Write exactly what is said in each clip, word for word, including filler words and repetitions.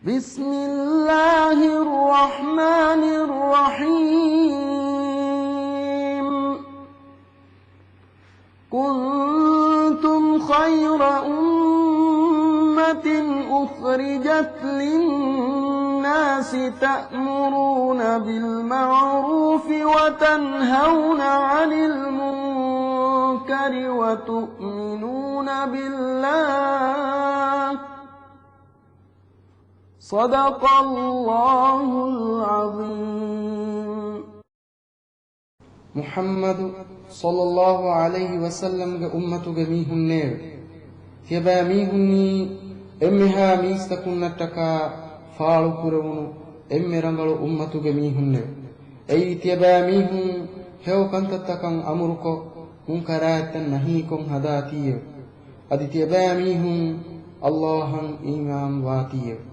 بسم الله الرحمن الرحيم. كنتم خير أمة أخرجت للناس تأمرون بالمعروف وتنهون عن المنكر وتؤمنون بالله. صدق الله العظيم. މުޙައްމަދު ޞައްލައްލާހު ޢަލައިހި ވަސައްލަމްގެ އުއްމަތުގެ މީހުންނޭވެ! ތިޔަބައިމީހުންނީ އެންމެހާ މީސްތަކުންނަށްޓަކާ ފާޅުކުރެވުނު އެންމެ ރަނގަޅު އުއްމަތުގެ މީހުންނެވެ. އެއީ ތިޔަބައިމީހުން ހެޔޮ ކަންތައްތަކަށް އަމުރުކޮށް، މުންކަރާތްތައް ނަހީކޮށް ހަދާތީއެވެ. އަދި ތިޔަބައިމީހުން ﷲ އަށް އީމާން ވާތީއެވެ.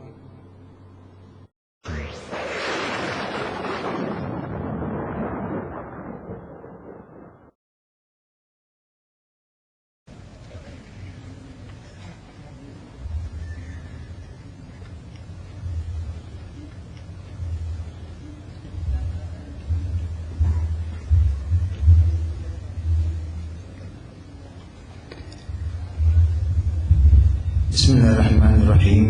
بسم الله الرحمن الرحيم.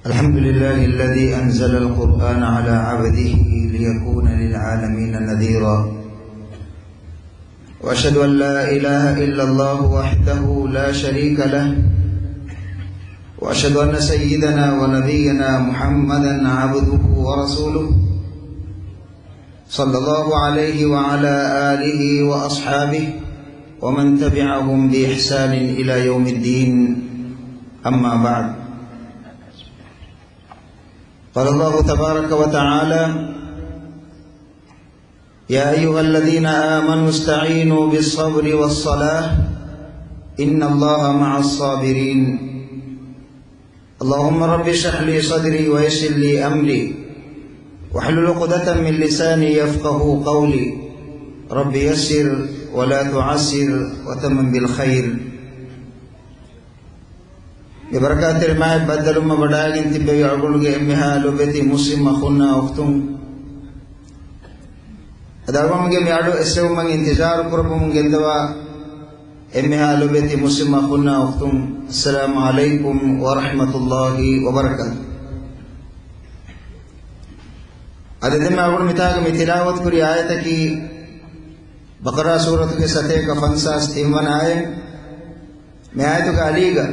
الحمد لله الذي أنزل القرآن على عبده ليكون للعالمين نذيرا. وأشهد أن لا إله إلا الله وحده لا شريك له. وأشهد أن سيدنا ونبينا محمدا عبده ورسوله. صلى الله عليه وعلى آله وأصحابه ومن تبعهم بإحسان إلى يوم الدين. أما بعد. قال الله تبارك وتعالى: يا أيها الذين آمنوا استعينوا بالصبر والصلاة إن الله مع الصابرين. اللهم رب اشرح لي صدري ويسر لي أمري واحلل عقدة من لساني يفقهوا قولي. رب يسر ولا تعسر وتمم بالخير. މި ބަރަކާތްތެރި މާތް ބައްދަލުމަށް ވަޑައިގެން ތިއްބެވި އަޅުގަނޑުގެ އެންމެހާ ލޮބެތި މުސްލިމް އަޚުންނާ އުޚްތުން، އަދި އަޅުގަނޑުގެ މި އަޑު އެއްސެވުމަށް އިންތިޒާރު ކުރައްވަމުން ގެންދަވާ އެންމެހާ ލޮބެތި މުސްލިމް އަޚުންނާ އުޚްތުން، އައްސަލާމު ޢަލައިކުމް ވަރަޙްމަތުﷲ ވަބަރަކާތު. އަދި ދެންމެ އަޅުގަނޑު މިތާގަ މި ތިލާވަތު ކުރި އާޔަތަކީ ބަޤަރާ ސޫރަތުގެ ސަތޭކަ ފަންސާސް ތިން ވަނަ އާޔަތް. މި އާޔަތުގެ އަލީގަ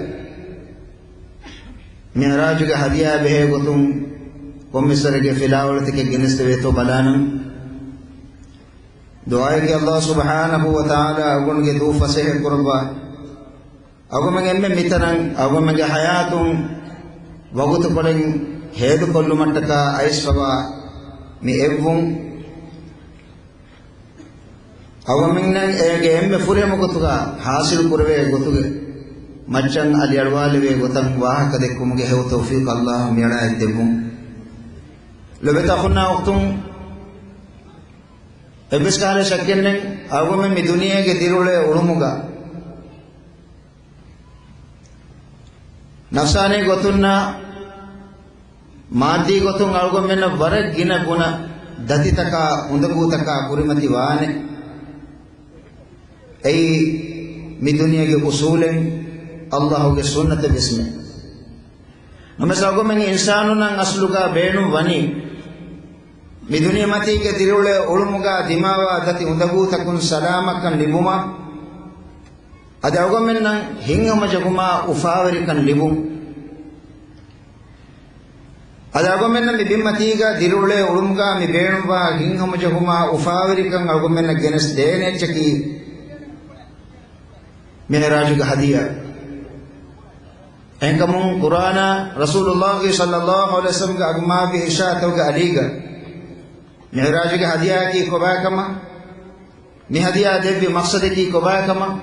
މިޢުރާޖުގެ ހަދިޔާ ބެހޭ ގޮތުން ކޮންމެސްވަރެއްގެ ފިލާވަޅުތަކެއް ގެނެސްދެވޭތޯ ބަލާނަން. ދުޢާއެކޭ ﷲ ސުބްޙާނަހޫ ވަތަޢާލާ އަޅުގަނޑުގެ ދޫ ފަސޭހަ ކުރައްވާ، އަޅުގަނޑުމެން އެންމެން މިތަނަށް އަޅުގަނޑުމެންގެ ޙަޔާތުން ވަގުތުކޮޅެއް ހޭދަކޮށްލުމަށްޓަކާ އައިސްފަވާ މި އެއްވުން، އަޅުގަނޑުމެންނަށް އޭގެ އެންމެ ފުރިހަމަ ގޮތުގަ ޙާޞިލު ކުރެވޭ ގޮތުގެ މައްޗަށް އަލިއަޅުވާލެވޭ ގޮތަށް ވާހަކަ ދެއްކުމުގެ ހެޔޮ ތައުފީޤު ﷲ އަށް މިއަޅާއަށް ދެއްވުން. ލޮބެތި އަޚުންނާ އުޚްތުން، އެއްވެސް ކަހަލަ ޝައްކެއްނެތް، އަޅުގަނޑުމެން މި ދުނިޔޭގެ ދިރިއުޅޭ އުޅުމުގަ ނަފްސާނީ ގޮތުންނާ މާއްދީ ގޮތުން އަޅުގަނޑުމެންނަށް ވަރަށް ގިނަ ގުނަ ދަތިތަކާ އުނދަގޫތަކާ ކުރިމަތި ވާނެ. އެއީ މި ދުނިޔޭގެ އުޞޫލެއް، ﷲ ގެ ސުންނަތެއް ވެސްމެ. ނަމަވެސް އަޅުގަނޑުމެން އިންސާނުންނަށް އަސްލުގަ ބޭނުން ވަނީ، މި ދުނިޔެމަތީގެ ދިރިއުޅޭ އުޅުމުގަ ދިމާވާ ދަތި އުނދަގޫތަކުން ސަލާމަތްކަން ލިބުމަށް، އަދި އަޅުގަނޑުމެންނަށް ހިތްހަމަޖެހުމާ އުފާވެރިކަން ލިބުން. އަދި އަޅުގަނޑުމެންނަށް މި ބިންމަތީގަ ދިރިއުޅޭ އުޅުމުގަ މި ބޭނުންވާ ހިތްހަމަޖެހުމާ އުފާވެރިކަން އަޅުގަނޑުމެންނަށް ގެނެސް ދޭނެ އެއްޗަކީ މިޢުރާޖުގެ ހަދިޔާ. އެހެންކަމުން ޤުރްއާނާ ރަސޫލުﷲ ޞައްލައްލާހު ޢަލައިހި ވަސައްލަމްގެ އަގުމާވި އިރުޝާދުގެ އަލީގަ މިޢުރާޖުގެ ހަދިޔާއަކީ ކޮބާކަމަށް، މި ހަދިޔާ ދެއްވި މަޤްޞަދަކީ ކޮބާކަމަށް،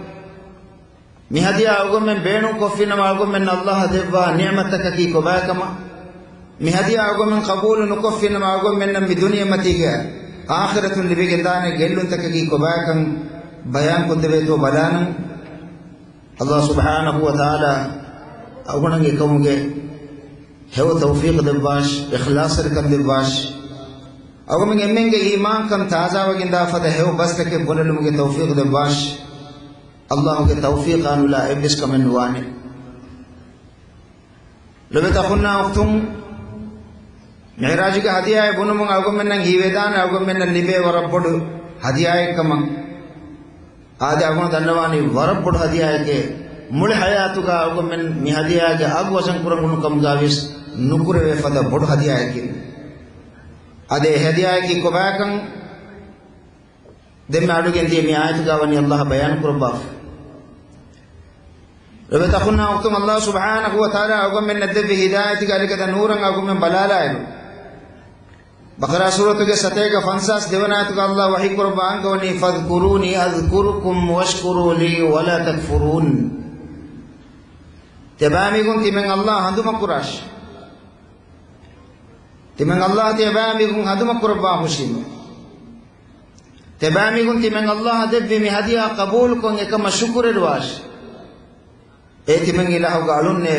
މި ހަދިޔާ އަޅުގަނޑުމެން ބޭނުންކޮށްފިނަމަ އަޅުގަނޑުމެންނަށް ﷲ ދެއްވާ ނިޢުމަތްތަކަކީ ކޮބާކަމަށް، މި ހަދިޔާ އަޅުގަނޑުމެން ޤަބޫލު ނުކޮށްފިނަމަ އަޅުގަނޑުމެންނަށް މި ދުނިޔެމަތީގަ އާޚިރަތުން ލިބިގެންދާނެ ގެއްލުންތަކަކީ ކޮބާކަން ބަޔާންކޮށްދެވޭތޯ ބަލާނަން. ﷲ ސުބްޙާނަހޫ ވަތަޢާލާ އަޅުގަނޑަށް އެކަމުގެ ހެޔޮ ތައުފީޤު ދެއްވާށި، އިޚްލާޞްތެރިކަން ދެއްވާށި. އަޅުގަނޑުމެން އެންމެންގެ އީމާންކަން ތާޒާވެގެންދާ ފަދަ ހެޔޮ ބަސްތަކެއް ބުނެލުމުގެ ތައުފީޤު ދެއްވާށި. ﷲ ގެ ތައުފީޤާ ނުލާ އެއްވެސް ކަމެއް ނުވާނެ. ލޮބެތި އަޚުންނާ އުޚްތުން، މިޢުރާޖުގެ ހަދިޔާއެއް ބުނުމުން އަޅުގަނޑުމެންނަށް ހީވެދާނެ، އަޅުގަނޑުމެންނަށް ލިބޭ ވަރަށް ބޮޑު ހަދިޔާއެއް ކަމަށް. އާދެ، އަޅުގަނޑު ދަންނަވާނީ ވަރަށް ބޮޑު ހަދިޔާއެކޭ. މުޅި ޙަޔާތުގަ އަޅުގަނޑުމެން މި ހަދިޔާގެ އަގު ވަޒަން ކުރަން އުޅުނު ކަމުގަ ވިޔަސް ނުކުރެވޭ ފަދަ ބޮޑު ހަދިޔާއެކޭ. އާދެ، އެ ހަދިޔާއަކީ ކޮބާކަން ދެންމެ އަޑުގެން ދިޔަ މި އާޔަތުގަ ވަނީ ﷲ ބަޔާން ކުރައްވާފަ. ލޮބެތި އަޚުންނާ އުޚްތުން، ﷲ ސުބްޙާނަހޫ ވަތަޢާލާ އަޅުގަނޑުމެންނަށް ދެއްވި ހިދާޔަތުގެ އަލިގަދަ ނޫރަށް އަޅުގަނޑުމެން ބަލާލާއިރު، ބަޤަރާ ސޫރަތުގެ ސަތޭކަ ފަންސާސް ދެވަނަ އާޔަތުގަ ﷲ ވަޙީ ކުރައްވާ އަންގަވަނީ، فاذكروني أذكركم واشكروا لي ولا تكفرون. ތިޔަބައިމީހުން ތިމަން ﷲ ހަނދުމަކުރާށި. ތިމަން ﷲ ތިޔަބައިމީހުން ހަނދުމަކުރައްވާ ހުށީމޭ. ތިޔަބައިމީހުން ތިމަން ﷲ ދެއްވި މި ހަދިޔާ ޤަބޫލުކޮށް އެކަމަށް ޝުކުރެރުވާށި. އޭ ތިމަން އިލާހުގެ އަޅުންނޭ،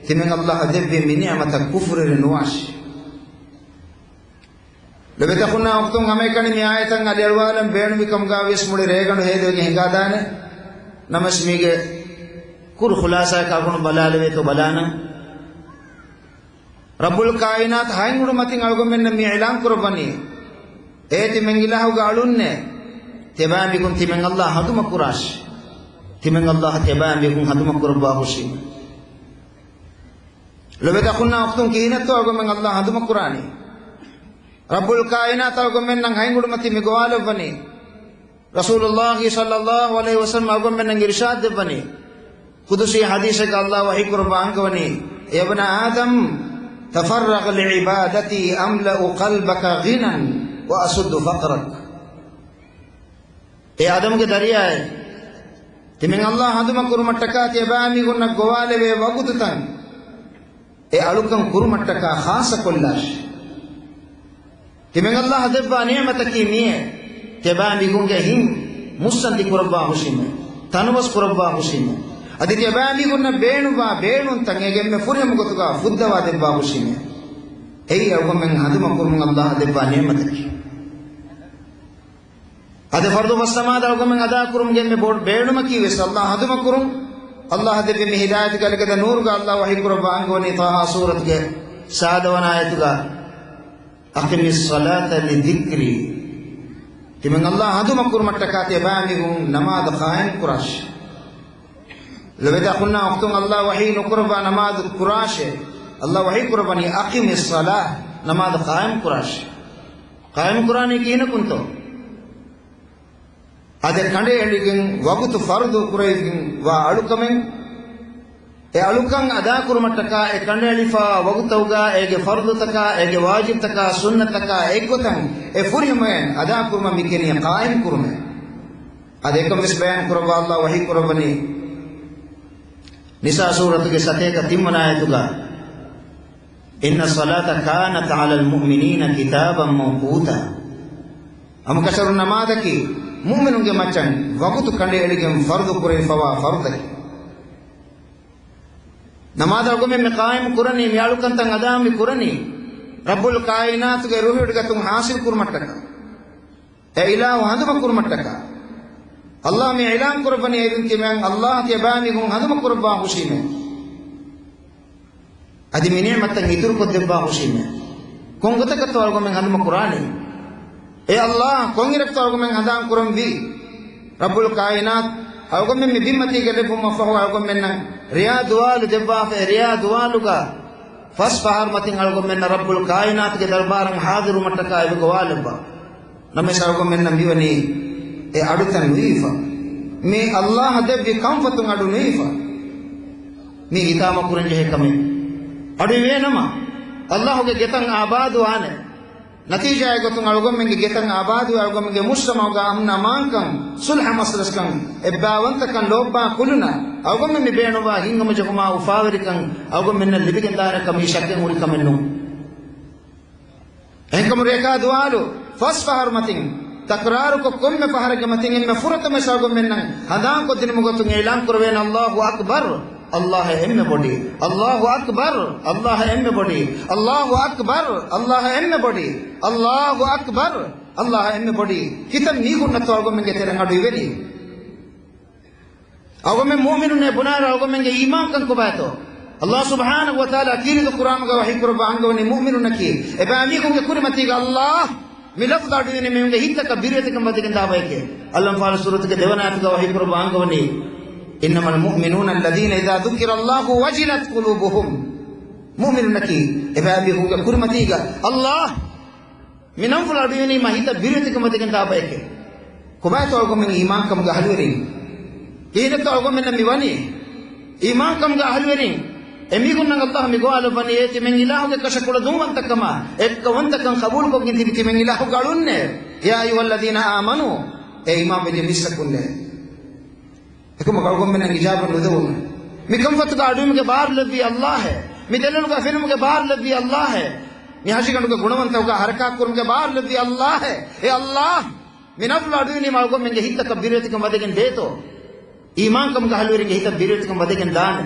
ތިމަން ﷲ ދެއްވި މި ނިޢުމަތަށް ކުފުރެރި ނުވާށި. ލޮބެތި އަޚުންނާ އުޚްތުން، ހަމައެކަނި މި އާޔަތަށް އަލިއަޅުވާލަން ބޭނުމި ކަމުގަ ވިޔަސް މުޅި ރޭގަނޑު ހޭދަވެގެން ހިނގާދާނެ. ނަމަވެސް މީގެ ކުރު ޚުލާޞާއަކަށް އަޅުގަނޑު ބަލާލެވޭތޯ ބަލާނަން. ރައްބުލް ކާއިނާތު ހަތް އުޑު މަތިން އަޅުގަނޑުމެންނަށް މި އިޢުލާން ކުރައްވަނީ، އޭ ތިމަން އިލާހުގެ އަޅުންނޭ، ތިޔަބައިމީހުން ތިމަން ﷲ ހަނދުމަކުރާށި. ތިމަން ﷲ ތިޔަބައިމީހުން ހަނދުމަކުރައްވާ ހުށީމޭ. ލޮބެތި އަޚުންނާ އުޚްތުން، ކިހިނެއްތޯ އަޅުގަނޑުމެން ﷲ ހަނދުމަކުރާނީ؟ ރައްބުލް ކާއިނާތު އަޅުގަނޑުމެންނަށް ހަތް އުޑު މަތިން މި ގޮވާލައްވަނީ. ރަސޫލުﷲ ޞައްލަﷲ ޢަލައިހި ވަސައްލަމަ އަޅުގަނޑުމެންނަށް އިރުޝާދު ދެއްވަނީ، ޤުދުސީ ޙަދީޘެއްގަ ﷲ ވަޙީ ކުރައްވާ އަންގަވަނީ، يا ابن آدم تفرغ لعبادتي أملأ قلبك غنى وأسد فقرك. އޭ އާދަމްގެ ދަރިޔާއޭ، ތިމަން ﷲ ހަނދުމަކުރުމަށްޓަކާ ތިޔަބައިމީހުންނަށް ގޮވާލެވޭ ވަގުތުތައް އެ އަޅުކަން ކުރުމަށްޓަކާ ޚާއްޞަކޮށްލާށި. ތިމަން ﷲ ދެއްވާ ނިޢުމަތަކީ މިއޭ. ތިޔަބައިމީހުންގެ ހިތް މުއްސަނދި ކުރައްވާ ހުށީމޭ، ތަނަވަސް ކުރައްވާ ހުށީމޭ. އަދި ތިޔަބައިމީހުންނަށް ބޭނުންވާ ބޭނުންތައް އޭގެ އެންމެ ފުރިހަމަ ގޮތުގަ ފުއްދަވާ ދެއްވާ ހުށީމޭ. އެއީ އަޅުގަނޑުމެން ހަނދުމަކުރުމުން ﷲ ދެއްވާ ނިޢުމަތަކީ. އަދި ފަރުޟު ފަސް ނަމާދު އަޅުގަނޑުމެން އަދާކުރުމުގެ އެންމެ ބޮޑު ބޭނުމަކީ ވެސް ﷲ ހަނދުމަކުރުން. ﷲ ދެއްވި މި ހިދާޔަތުގެ އަލިގަދަ ނޫރުގަ ﷲ ވަޙީ ކުރައްވާ އަންގަވަނީ ޠާހާ ސޫރަތުގެ ސާދަވަނަ އާޔަތުގަ، أقم الصلاة لذكري. ތިމަން ﷲ ހަނދުމަކުރުމަށްޓަކާ ތިޔަބައިމީހުން ނަމާދު ޤާއިމް ކުރާށި. ލޮބެތި އަޚުންނާ އުޚްތުން، ﷲ ވަޙީ ނުކުރައްވާ ނަމާދު ކުރާށޭ. ﷲ ވަޙީ ކުރައްވަނީ، أقم الصلاة، ނަމާދު ޤާއިމް ކުރާށޭ. ޤާއިމް ކުރާނީ ކިހިނަކުންތޯ؟ އާދެ، ކަނޑައެޅިގެން ވަގުތު ފަރުޟު ކުރެވިގެންވާ އަޅުކަމެއް، އެ އަޅުކަން އަދާކުރުމަށްޓަކާ އެ ކަނޑައެޅިފައިވާ ވަގުތުތަކުގަ އޭގެ ފަރުޟުތަކާ، އޭގެ ވާޖިބުތަކާ، ސުންނަތަކާ އެއްގޮތަށް އެ ފުރިހަމަޔަށް އަދާކުރުމަށް މި ކިޔަނީ ޤާއިމް ކުރުމޭ. އާދެ، އެކަން ވެސް ބަޔާން ކުރައްވާ ﷲ ވަޙީ ކުރައްވަނީ ނިސާ ސޫރަތުގެ ސަތޭކަ ތިންވަނަ އާޔަތުގަ، إن الصلاة كانت على المؤمنين كتابا موقوتا. ހަމަކަށަވަރުން ނަމާދަކީ މުއުމިނުންގެ މައްޗަށް ވަގުތު ކަނޑައެޅިގެން ފަރުޟު ކުރެވިފައިވާ ފަރުޟެއް. ނަމާދު އަޅުގަނޑުމެން މި ޤާއިމް ކުރަނީ، މި އަޅުކަންތައް އަދާ މި ކުރަނީ، ރައްބުލް ކާއިނާތުގެ ރުހިވޮޑިގަތުން ޙާޞިލް ކުރުމަށްޓަކާ، އެ އިލާހު ހަނދުމަކުރުމަށްޓަކާ. ﷲ މި އިޢުލާން ކުރައްވަނީ، އޭރުން ތިމަން ﷲ ތިޔަބައިމީހުން ހަނދުމަކުރައްވާ ހުށީމޭ. އަދި މި ނިޢުމަތްތައް އިތުރުކޮށްދެއްވާ ހުށީމޭ. ކޮން ގޮތަކަށްތޯ އަޅުގަނޑުމެން ހަނދުމަކުރާނީ؟ އޭ ﷲ، ކޮންއިރަކުތޯ އަޅުގަނޑުމެން ހަނދާން ކުރަންވީ؟ ރައްބުލް ކާއިނާތު އަޅުގަނޑުމެން މި ބިންމަތީގަ ލެއްވުމަށްފަހު އަޅުގަނޑުމެންނަށް ރެޔާ ދުވާލު ދެއްވާފަ، އެ ރެޔާ ދުވާލުގަ ފަސް ފަހަރު މަތިން އަޅުގަނޑުމެންނަށް ރައްބުލް ކާއިނާތުގެ ދަރުބާރަށް ޙާޟިރުވުމަށްޓަކާ އެބަ ގޮވާލައްވާ. ނަމަވެސް އަޅުގަނޑުމެންނަށް މިވަނީ އެ އަޑުތައް ނުވީފަ. މި ﷲ ދެއްވި ކަންފަތުން އަޑު ނުވީފަ. މީ ހިތާމަކުރަންޖެހޭ ކަމެއް. އަޑު އިވޭނަމަ، ﷲ ގެ ގެތައް އާބާދުވާނެ. ނަތީޖާއެއް ގޮތުން އަޅުގަނޑުމެންގެ ގެތައް އާބާދުވެ، އަޅުގަނޑުމެންގެ މުޖްތަމަޢުގަ އަމްނު އަމާންކަން، ޞުލްޙަ މަސަލަސްކަން، އެއްބާވަންތަކަން، ލޯބިވާ ކުލުނަށް އަޅުގަނޑުމެން މި ބޭނުންވާ ހިތްހަމަޖެހުމާ އުފާވެރިކަން އަޅުގަނޑުމެންނަށް ލިބިގެންދާނެ ކަމީ ޝައްކެއް ހުރި ކަމެއް ނޫން. އެހެންކަމުން ރެޔާ ދުވާލު ފަސް ފަހަރު މަތިން ތަކްރާރުކޮށް، ކޮންމެ ފަހަރެއްގެ މަތިން އެންމެ ފުރަތަމަ އަޅުގަނޑުމެންނަށް ހަނދާންކޮށްދިނުމުގެ ގޮތުން އިޢުލާން ކުރެވޭނެ، ﷲ އަކްބަރު. އައްލާހަށް އެންމެ ބޮޑީ. އައްލާހު އަކްބަރު، އައްލާހަށް އެންމެ ބޮޑީ. އައްލާހު އަކްބަރު، އައްލާހަށް އެންމެ ބޮޑީ. އައްލާހު އަކްބަރު، އައްލާހަށް އެންމެ ބޮޑީ. ކިތައް މީހުންނަށްތޯ އަޅުގަނޑުމެންގެ ތެރެއަށް އަޑު އިވެނީ؟ އަޅުގަނޑުމެން މުއުމިނުންނޭ ބުނާއިރު އަޅުގަނޑުމެންގެ އީމާންކަން ކޮބާތޯ؟ އައްލާހު ސުބްޙާނަހު ވަތަޢާލާ ކީރިތި ޤުރްއާނުގަ ވަޙީ ކުރައްވާ އަންގަވަނީ މުއުމިނުންނަކީ އެބައިމީހުންގެ ކުރިމަތީގަ އައްލާހް މި ލަފްޒު އަޑުއިވެނީ މީހުންގެ ހިތްތަކަށް ބިރުވެތިކަން ވަދެގެން ދާ ބަޔެކޭ. އަލްއަންފާލު ސޫރަތުގެ ދެވަނަ އާޔަތުގަ ވަޙީ ކުރައްވާ އަންގަވަނީ، إنما المؤمنون الذين إذا ذكر الله وجلت قلوبهم. މުއުމިނުންނަކީ އެބައިމީހުންގެ ކުރިމަތީގަ އައްލާހް މި ނަންފުޅު އަޑުއިވެނީމާ ހިތަށް ބިރުވެތިކަން ވަދެގެން ދާ ބަޔެކޭ. ކޮބާތޯ އަޅުގަނޑުމެން އީމާންކަމުގެ އަހުލުވެރިން؟ ކިހިނެއްތޯ އަޅުގަނޑުމެންނަށް މި ވަނީ؟ އީމާންކަމުގެ އަހުލުވެރިން އެމީހުންނަށް އައްލާހު މި ގޮވާލައްވަނީ އޭ ތިމަން އިލާހުގެ ކަށަކޮޅު ދުންވަންތަކަމާ، އެއްކައުވަންތަކަން ޤަބޫލުކޮށްގެން ތިބި ތިމަން އިލާހުގެ އަޅުންނޭ. يا أيها الذين آمنوا، އޭ އީމާންވެއްޖެ މީސްތަކުންނޭ. އެކަމަކު އަޅުގަނޑުމެންނަށް އިޖާބަ ނުދެވުނު. މި ކަންފަތުގަ އަޑުއިވުމުގެ ބާރު ލެއްވީ އައްލާހޭ. މި ދެލޮލުގަ ފެނުމުގެ ބާރު ލެއްވީ އައްލާހޭ. މި ހަށިގަނޑުގެ ގުނަވަންތަކުގަ ހަރަކާތްކުރުމުގެ ބާރު ލެއްވީ އައްލާހޭ. އޭ އައްލާހް، މި ނަފްލު އަޑުއިވުނީމާ އަޅުގަނޑުމެންގެ ހިތްތަކަށް ބިރުވެތިކަން ވަދެގެން ދޭތޯ؟ އީމާންކަމުގެ އަހުލުވެރިންގެ ހިތަށް ބިރުވެތިކަން ވަދެގެން ދާނެ.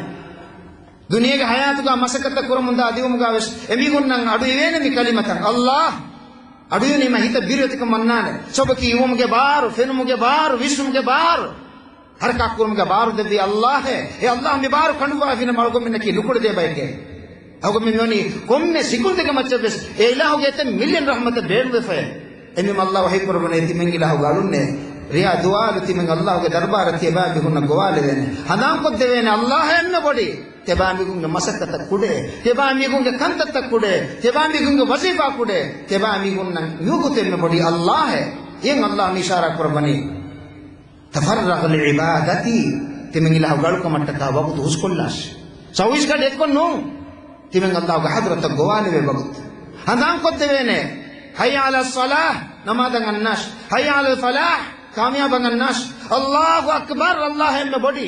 ދުނިޔޭގެ ހަޔާތުގަ މަސައްކަތްތައް ކުރަމުންދާ ދިއުމުގަ ވެސް އެމީހުންނަށް އަޑުއިވޭނެ މި ކަލިމަތައް. އައްލާހް، އަޑުއިވުނީމާ ހިތަށް ބިރުވެތިކަން ވަންނާނެ. ސަބަބަކީ އިވުމުގެ ބާރު، ފެނުމުގެ ބާރު، ވިސްނުމުގެ ބާރު، ހަރަކާތްކުރުމުގެ ބާރު ދެއްވީ އައްލާހޭ. އޭ އައްލާހް، މި ބާރު ކަނޑުވާފިނަމަ އަޅުގަނޑުމެންނަކީ ނުކުޅެދޭ ބަޔެކޭ. އަޅުގަނޑުމެން މިވަނީ ކޮންމެ ސިކުންތެއްގެ މައްޗަށްވެސް އެ އިލާހުގެ އެތައް މިލިއަން ރަޙްމަތަށް ބޭނުންވެފައޭ. އެމީ އައްލާހް ވަޙީ ކުރައްވަނީ ތިމަން އިލާހުގެ އަޅުންނޭ. ރެޔާ ދުވާލު ތިމަން އައްލާހުގެ ދަރުބާރަށް ތިޔަބައިމީހުންނަށް ގޮވާލެވޭނެ. ހަނދާންކޮށްދެވޭނެ އައްލާހް އެންމެ ބޮޑީ. ތިޔަބައިމީހުންގެ މަސައްކަތަށް ކުޑޭ، ތިޔަބައިމީހުންގެ ކަންތައްތައް ކުޑޭ، ތިޔަބައިމީހުންގެ ވަޒީފާ ކުޑޭ، ތިޔަބައިމީހުންނަށް މިވަގުތު އެންމެ ބޮޑީ އައްލާހޭ. އެހެން އައްލާހް މި އިޝާރާ ކުރައްވަނީ، تفرغ لعبادتي، ތިމަން އިލާހުގެ އަޅުކަމަށްޓަކާ ވަގުތު ހުސްކޮށްލާށި. ސައުވީސް ގަޑި އެއްކޮށް ނޫން. ތިމަން އައްލާހުގެ ޙަޟްރަތަށް ގޮވާލެވޭ ވަގުތު. ހަނދާންކޮށްދެވޭނެ، حي على الصلاة، ނަމާދަށް އަންނާށި. حي على الفلاح، ކާމިޔާބަށް އަންނާށި. الله أكبر، އައްލާހް އެންމެ ބޮޑީ.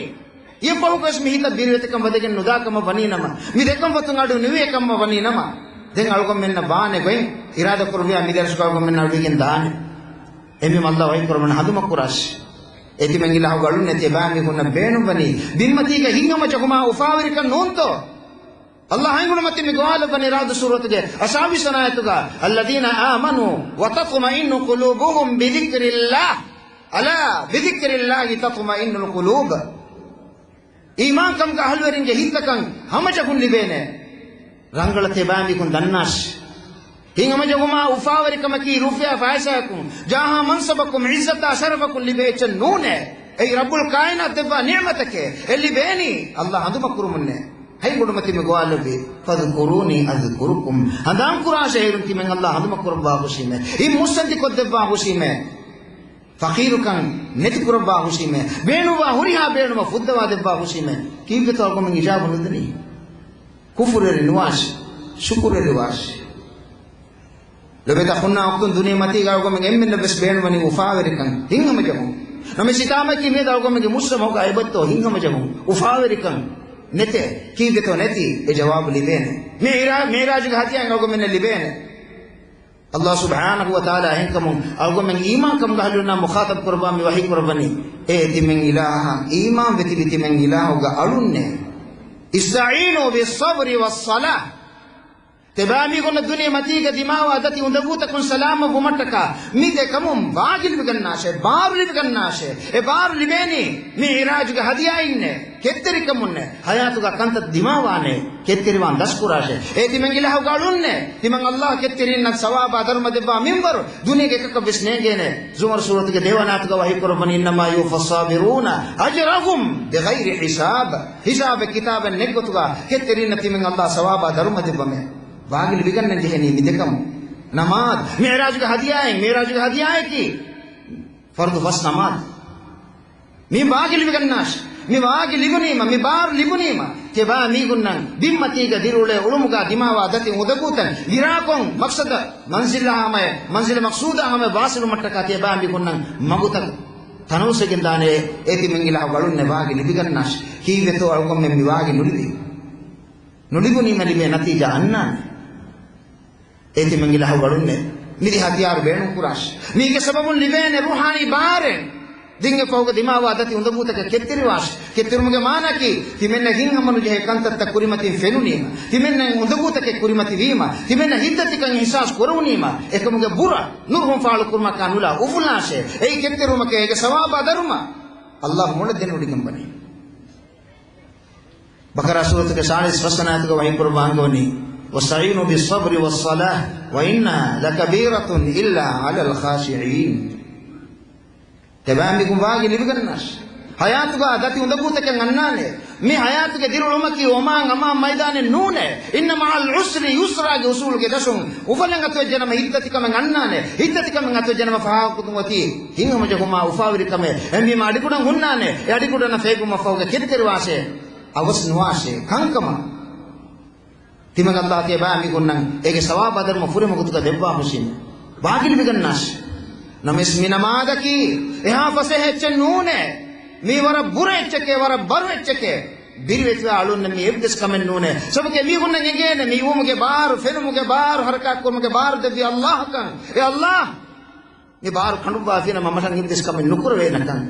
އެއަށްފަހުގަވެސް މި ހިތަށް ބިރުވެތިކަން ވަދެގެން ނުދާކަމަށް ވަނީނަމަ، މި ދެކަންފަތުން އަޑު ނުވޭ ކަމަށް ވަނީނަމަ، ދެން އަޅުގަނޑުމެންނަށް ވާނެ ގޮތް އިރާދަކުރެއްވިޔާ މި ދަރިސްގަ އަޅުގަނޑުމެންނަށް އަޑުއިވިގެން ދާނެ. އެހެންވީމަ އައްލާހް ވަޙީކުރައްވަނީ ހަނދުމަކުރާށި. އޭ ތިމަން އިލާހުގެ އަޅުންނޭ، ތިޔަބައިމީހުންނަށް ބޭނުންވަނީ ބިންމަތީގަ ހިތްހަމަ ޖެހުމާ އުފާވެރިކަން ނޫންތޯ؟ އައްލާހް ހަތް ގުނަ މަތިން މި ގޮވާލައްވަނީ ރަޢުދު ސޫރަތުގެ އަށާވީސް ވަނަ އާޔަތުގަ، الذين آمنوا وتطمئن قلوبهم بذكر الله، ألا بذكر الله تطمئن القلوب. އީމާންކަމުގެ އަހުލުވެރިންގެ ހިތްތަކަށް ހަމަޖެހުން ލިބޭނެ. ރަނގަޅަށް ތިޔަބައިމީހުން ދަންނާށި. ހިތްހަމަޖެހުމާ އުފާވެރިކަމަކީ ރުފިޔާ ފައިސާއަކުން، ޖާހާ މަންސަބަކުން، ޢިއްޒަތާ ޝަރަފަކުން ލިބޭ އެއްޗެއް ނޫނޭ. އެއީ ރައްބުލް ކާއިނާތު ދެއްވާ ނިޢުމަތެކޭ. އެ ލިބޭނީ އައްލާހް ހަނދުމަކުރުމުންނޭ. ހަތް ގުނަ މަތިން މި ގޮވާލެއްވީ، فاذكروني أذكركم. ހަނދާންކުރާށޭ އޭރުން ތިމަން އައްލާހް ހަނދުމަކުރައްވާ ހުށީމޭ. ހިތް މުއްސަނދި ކޮށްދެއްވާ ހުށީމޭ. ފަޤީރުކަން ނެތިކުރައްވާ ހުށީމޭ. ބޭނުންވާ ހުރިހާ ބޭނުމަށް ފުއްދަވާ ދެއްވާ ހުށީމޭ. ކީއްވެތޯ އަޅުގަނޑުމެން އިޖާބަ ނުދެނީ؟ ކުފުރުވެރި ނުވާށި، ޝުކުރުވެރިވާށި. ލޮބުވެތި އަޚުންނާ އުޚްތުން، ދުނިޔެމަތީގަ އަޅުގަނޑުމެން އެންމެންނަށް ވެސް ބޭނުންވަނީ އުފާވެރިކަން، ހިތްހަމަޖެހުން. ނަމަވެސް ހިތާމައަކީ މިއަދު އަޅުގަނޑުމެންގެ މުޖްތަމަޢުގަ އެބައޮތްތޯ ހިތްހަމަޖެހުން، އުފާވެރިކަން ނެތޭ؟ ކީއްވެތޯ ނެތީ؟ އެ ޖަވާބު ލިބޭނެ. މި އިރާ-، މިޢުރާޖުގެ ހަދިޔާއިން އަޅުގަނޑުމެންނަށް ލިބޭނެ. އައްލާހް ސުބްޙާނަހު ވަތަޢާލާ އެހެންކަމުން އަޅުގަނޑުމެން އީމާންކަމުގެ އަހުލުންނާ މުޚާޠަބު ކުރައްވާ މި ވަޙީ ކުރައްވަނީ، އޭ ތިމަން އިލާހަށް އީމާންވެ ތިބި ތިމަން އިލާހުގެ އަޅުންނޭ. اسْتَعِينُوا بِالصَّبْرِ وَالصَّلَاةِ. ތިބާމީހުންނަށް ދުނިޔެ މަތީގަ ދިމާވާ ދަތި އުނދަގޫތަކުން ސަލާމަތް ވުމަށްޓަކާ މި ދެކަމުން ވާގި ލިބިގަންނާށޭ، ބާރު ލިބިގަންނާށޭ. އެ ބާރު ލިބޭނީ މިޢުރާޖުގެ ހަދިޔާއިންނޭ. ކެތްތެރިކަމުންނޭ. ހަޔާތުގަ ކަންތައް ދިމާވާނޭ. ކެތްތެރިވާން ދަސްކުރާށޭ. އޭ ތިމަން އިލާހުގެ އަޅުންނޭ. ތިމަން އައްލާހް ކެތްތެރިންނަށް ސަވާބާ ދަރުމަ ދެއްވާ މިންވަރު ދުނިޔޭގެ އެކަކަށް ވެސް ނޭނގޭނެ. ޒުމަރު ސޫރަތުގެ ދެވަނަ އާޔަތުގަ ވަޙީ ކުރައްވަނީ، إِنَّمَا يُوَفَّى الصَّابِرُونَ أَجْرَهُمْ بِغَيْرِ حِسَابٍ. ހިސާބެއް ކިތާބެއް ނެތް ގޮތުގަ ކެތްތެރިންނަށް ތިމަން އައްލާހް ސަވާބާ ދަރުމަ ދެއްވަމޭ. ވާގި ލިބިގަންނަން ޖެހެނީ މި ދެކަމުން. ނަމާދު، މިޢުރާޖުގެ ހަދިޔާއިން، މިޢުރާޖުގެ ހަދިޔާއަކީ ފަރުޟު ފަސް ނަމާދު. މި ވާގި ލިބިގަންނާށި. މި ވާގި ލިބުނީމަ، މި ބާރު ލިބުނީމަ، ތިޔަބައިމީހުންނަށް ބިންމަތީގަ ދިރިއުޅޭ އުޅުމުގަ ދިމާވާ ދަތި އުނދަގޫތައް ގިރާކޮށް، މަޤްޞަދަށް، މަންޒިލާ ހަމަޔަށް، މަންޒިލަށް މަޤްޞޫދާ ހަމަޔަށް ވާޞިލުވުމަށްޓަކާ ތިޔަބައިމީހުންނަށް މަގުތައް ތަނަވަސްވެގެން ދާނެ. އޭ ތިމަން އިލާހުގެ އަޅުންނޭ، ވާގި ލިބިގަންނާށި. ކީއްވެތޯ އަޅުގަނޑުމެން މި ވާގި ނުލިބީ؟ ނުލިބުނީމަ ލިބޭ ނަތީޖާ އަންނާނެ. އޭ ތިމަން އިލާހުގެ އަޅުންނޭ، މި ދެ ހަތިޔާރު ބޭނުންކުރާށި. މީގެ ސަބަބުން ލިބޭނެ ރޫޙާނީ ބާރެއް. ދިންގެ ފަހުގަ ދިމާވާ ދަތި އުނދަގޫތަކަށް ކެތްތެރިވާށި. ކެތްތެރުމުގެ މާނައަކީ، ތިމެންނަށް ހިތްހަމަނުޖެހޭ ކަންތައްތައް ކުރިމަތިން ފެނުނީމަ، ތިމެންނަށް އުނދަގޫތަކެއް ކުރިމަތިވީމަ، ތިމެންނަށް ހިތްދަތިކަން އިޙްސާސް ކުރެވުނީމަ، އެކަމުގެ ބުރަ ނުރުހުން ފާޅުކުރުމަކާ ނުލާ އުފުލާށޭ. އެއީ ކެތްތެރުވުމަކޭ، އޭގެ ސަވާބާ ދަރުމަ އައްލާހު މޮޅަށް ދެނެވޮޑިގެންވަނީ. ބަޤަރާ ސޫރަތުގެ ސާޅީސް ފަސްވަނަ އާޔަތުގަ ވަޙީކުރައްވާ އަންގަވަނީ، وَاسْتَعِينُوا بِالصَّبْرِ وَالصَّلَاةِ وَإِنَّهَا لَكَبِيرَةٌ إِلَّا عَلَى الْخَاشِعِينَ. އެބައިމީހުން ވާގި ލިބިގަންނާށި. ޙަޔާތުގަ ދަތި އުނދަގޫތަކެއް އަންނާނެ. މި ޙަޔާތުގެ ދިރިއުޅުމަކީ އޮމާން އަމާން މައިދާނެއް ނޫނޭ. إِنَّ مَعَ الْعُسْرِ يُسْرًا ގެ އުސޫލުގެ ދަށުން އުފަލެއް އަތުވެއްޖެނަމަ ހިތްދަތިކަމެއް އަންނާނެ. ހިތްދަތިކަމެއް އަތުވެއްޖެނަމަ ފާހަގަކޮށްދުން އޮތީ ހިތްހަމަޖެހުމާ އުފާވެރިކަމެއް. އެހެންވީމަ އަޑިގުޑަން ހުންނާނެ. އެ އަޑިގުޑަނަށް ފޭބުމަށްފަހުގަ ކެތްތެރިވާށޭ. އަވަސް ނުވާށޭ ކަންކަމަށް. ތިމަގަށް އައްލާހު ތިޔަބައިމީހުންނަށް އޭގެ ސަވާބާ ދަރުމަ ފުރިހަމަ ގޮތުގަ ދެއްވާ ހުށީމެ. ވާގި ލިބިގަންނާށި. ނަމަވެސް މި ނަމާދަކީ އެހާ ފަސޭހަ އެއްޗެއް ނޫނޭ. މީ ވަރަށް ބުރަ އެއްޗެކޭ، ވަރަށް ބަރު އެއްޗެކޭ. ބިރުވެތިވާ އަޅުންނަށް މީ އެއްވެސް ކަމެއް ނޫނޭ. ސަބަބަކީ މީހުންނަށް އެނގޭނެ މި އިވުމުގެ ބާރު، ފެނުމުގެ ބާރު، ހަރަކާތްކުރުމުގެ ބާރު ދެއްވި އައްލާހަކަށް. އޭ އައްލާހް! މި ބާރު ކަނޑުއްވާފިނަމަ މަށަށް އެއްވެސް ކަމެއް ނުކުރެވޭނެކަން.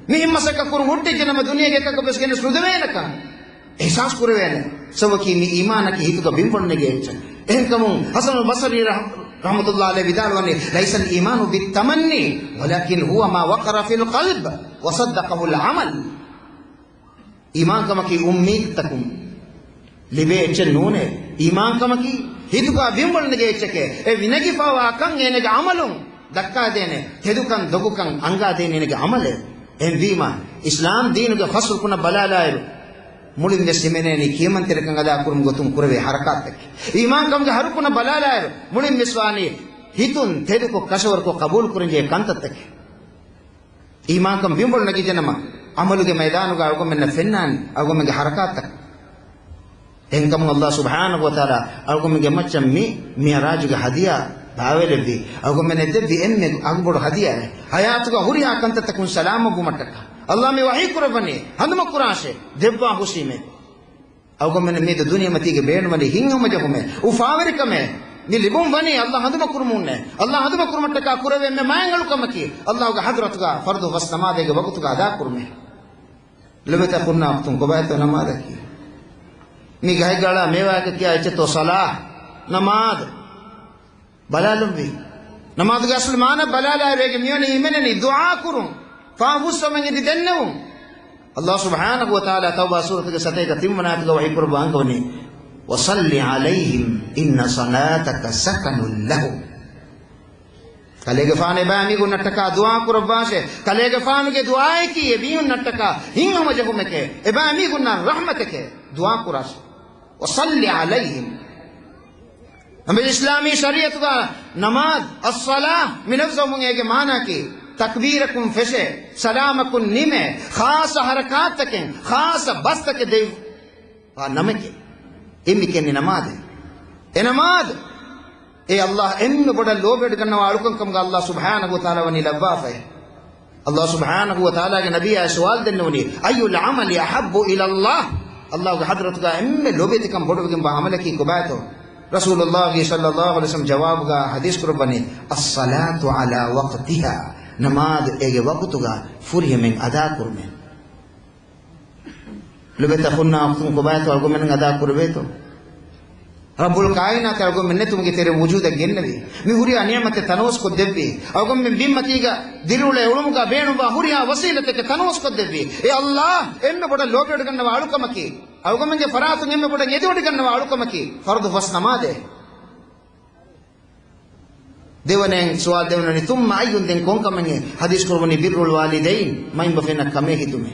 މި ހިތް މަސައްކަތް ކުރުން ހުއްޓިއްޖެނަމަ ދުނިޔޭގެ އެކަކަށްވެސް ގެނެސް ނުދެވޭނެކަން އިޙްސާސް ކުރެވޭނެ. ސަބަބަކީ މި އީމާނަކީ ހިތުގަ ބިންވަޅު ނެގޭ އެއްޗެއް. އެހެންކަމުން ޙަސަނުލް ބަޞްރީ ރަޙް-، ރަޙްމަތުﷲ ޢަލައިހި ވިދާޅުވަނީ، لَيْسَ الْإِيمَانُ بِالتَّمَنِّي وَلَكِنْ هُوَ مَا وَقَرَ فِي الْقَلْبِ وَصَدَّقَهُ الْعَمَلُ. އީމާންކަމަކީ އުއްމީދުތަކުން ލިބޭ އެއްޗެއް ނޫނޭ. އީމާންކަމަކީ ހިތުގަ ބިންވަޅު ނެގޭ އެއްޗެކޭ. އެ ވިނެގިފަވާ ކަން އޭނަގެ ޢަމަލުން ދައްކާދޭނެ. ތެދުކަން ދޮގުކަން އަންގާދޭނީ އޭނަގެ ޢަމަލޭ. އެހެންވީމަ، އިސްލާމް ދީނުގެ ފަސްރުކުނަށް ބަލާލާއިރު، މުޅިން ވެސް ހިމެނޭނީ ކިޔަމަންތެރިކަން އަދާކުރުމުގެ ގޮތުން ކުރެވޭ ޙަރަކާތްތަކެއް. އީމާންކަމުގެ ހަ ރުކުނަށް ބަލާލާއިރު، މުޅިން ވެސް ވާނީ ހިތުން ތެދުކޮށް ކަށަވަރުކޮށް ޤަބޫލުކުރަންޖެހޭ ކަންތައްތަކެއް. އީމާންކަން ބިންވަޅު ނެގިއްޖެނަމަ، ޢަމަލުގެ މައިދާނުގަ އަޅުގަނޑުމެންނަށް ފެންނާނެ އަޅުގަނޑުމެންގެ ޙަރަކާތްތައް. އެހެންކަމުން އައްލާހު ސުބްޙާނަހޫ ވަތަޢާލާ އަޅުގަނޑުމެންގެ މައްޗަށް މި މިޢުރާޖުގެ ހަދިޔާ ބާވެލެއްވި، އަޅުގަނޑުމެންނަށް ދެއްވި އެންމެ އަގުބޮޑު ހަދިޔާއެއް. ޙަޔާތުގަ ހުރިހާ ކަންތައްތަކުން ސަލާމަތްވުމަށްޓަކާ އައްލާހު މި ވަޙީ ކުރައްވަނީ، ހަނދުމަ ކުރާށޭ، ދެއްވާ ހުށީމޭ. އަޅުގަނޑުމެން މިއަދު ދުނިޔެމަތީގަ ބޭނުންވަނީ ހިތްހަމަޖެހުމެއް، އުފާވެރިކަމެއް. މި ލިބުން ވަނީ އައްލާހް ހަނދުމަކުރުމުންނޭ. އައްލާހް ހަނދުމަކުރުމަށްޓަކާ ކުރެވޭ އެންމެ މާތް އަޅުކަމަކީ، އައްލާހުގެ ޙަޟްރަތުގަ ފަރުޟު ފަސް ނަމާދެއްގެ ވަގުތުގަ އަދާކުރުމޭ. ލޮބުވެތި އަޚުންނާ އުޚްތުން، ކޮބާތޯ ނަމާދަކީ؟ މި ގަހެއްގަ އަޅާ މޭވާއަކަށް ކިޔާ އެއްޗެއްތޯ ޞަލާ، ނަމާދު؟ ބަލާލުންވީ. ނަމާދުގެ އަސްލު މާނަ ބަލާލާއިރު އޭގެ މިވަނީ ހިމެނެނީ ދުޢާ ކުރުން، ފާފަ ފުއްސަވަން އެދި ދެންނެވުން. އައްލާހު ސުބްޙާނަހޫ ވަތަޢާލާ ތައުބާ ސޫރަތުގެ ސަތޭކަ ތިންވަނަ އާޔަތުގަ ވަޙީކުރައްވާ އަންގަވަނީ، وَصَلِّ عَلَيْهِمْ إِنَّ صَلَاتَكَ سَكَنٌ لَهُمْ. ކަލޭގެފާނު އެބައިމީހުންނަށްޓަކާ ދުޢާ ކުރައްވާށޭ. ކަލޭގެފާނުގެ ދުޢާއަކީ އެމީހުންނަށްޓަކާ ހިތްހަމަޖެހުމެކޭ، އެބައިމީހުންނަށް ރަޙްމަތެކޭ. ދުޢާ ކުރާށޭ. وَصَلِّ عَلَيْهِمْ. އަމި އިސްލާމީ ޝަރީޢަތުގަ ނަމާދު، އައްޞަލާ، މި ލަފްޒު އައުމުން އޭގެ މާނައަކީ، ތަކްބީރަކުން ފެށޭ، ސަލާމަކުން ނިމޭ، ޚާއްޞަ ޙަރަކާތްތަކެއް، ޚާއްޞަ ބަސްތަކެއް ދެއްވާ ނަމެކޭ. އެ މި ކިޔަނީ ނަމާދޭ. އެ ނަމާދު އެ އައްލާހް އެންމެ ބޮޑަށް ލޯބިވެޑިގަންނަވާ އަޅުކަން ކަމުގަ އައްލާހް ސުބްޙާނަހޫ ވަތަޢާލާ ވަނީ ލައްވާފައި. އައްލާހު ސުބްޙާނަހޫ ވަތަޢާލާގެ ނަބިއްޔާ ސުވާލު ދެންނެވުނީ، أَيُّ الْعَمَلِ أَحَبُّ إِلَى اللَّهِ؟ އައްލާހުގެ ޙަޟްރަތުގަ އެންމެ ލޯބިވެތިކަން ބޮޑުވެގެންވާ ޢަމަލަކީ ކޮބާތޯ؟ ރަސޫލުﷲ ޞައްލަﷲު ޢަލައިހި ވަސައްލަމަ ޖަވާބުގަ ޙަދީޘް ކުރައްވަނީ، الصَّلَاةُ عَلَى وَقْتِهَا، ނަމާދު އޭގެ ވަގުތުގަ ފުރިހަމައިން އަދާކުރުމޭ. ލޮބުވެތި އަޚުންނާ އުޚްތުން، ކޮބާތޯ އަޅުގަނޑުމެން އަދާ ކުރެވޭތޯ؟ ރައްބުލް ކާއިނާތު އަޅުގަނޑުމެން ނެތުމުގެ ތެރެއިން ވުޖޫދަށް ގެންނެވި. މި ހުރިހާ ނިޢުމަތެއް ތަނަވަސްކޮށްދެއްވި. އަޅުގަނޑުމެން ބިންމަތީގަ ދިރިއުޅޭ އުޅުމުގަ ބޭނުންވާ ހުރިހާ ވަސީލަތެއް ތަނަވަސްކޮށްދެއްވި. އެ އައްލާހް އެންމެ ބޮޑަށް ލޯބިވެޑިގަންނަވާ އަޅުކަމަކީ، އަޅުގަނޑުމެންގެ ފަރާތުން އެންމެ ބޮޑަށް އެދިވަޑިގަންނަވާ އަޅުކަމަކީ، ފަރުޟު ފަސް ނަމާދޭ. ދެވަނައިން ސުވާލު ދެންނެވުނީ، ثُمَّ أَيٌّ؟ ދެން ކޮން ކަމެއް؟ ޙަދީޘް ކުރައްވަނީ، بِرُّ الْوَالِدَيْنِ، މައިންބަފައިންނަށް ކަމޭ ހެދުމޭ.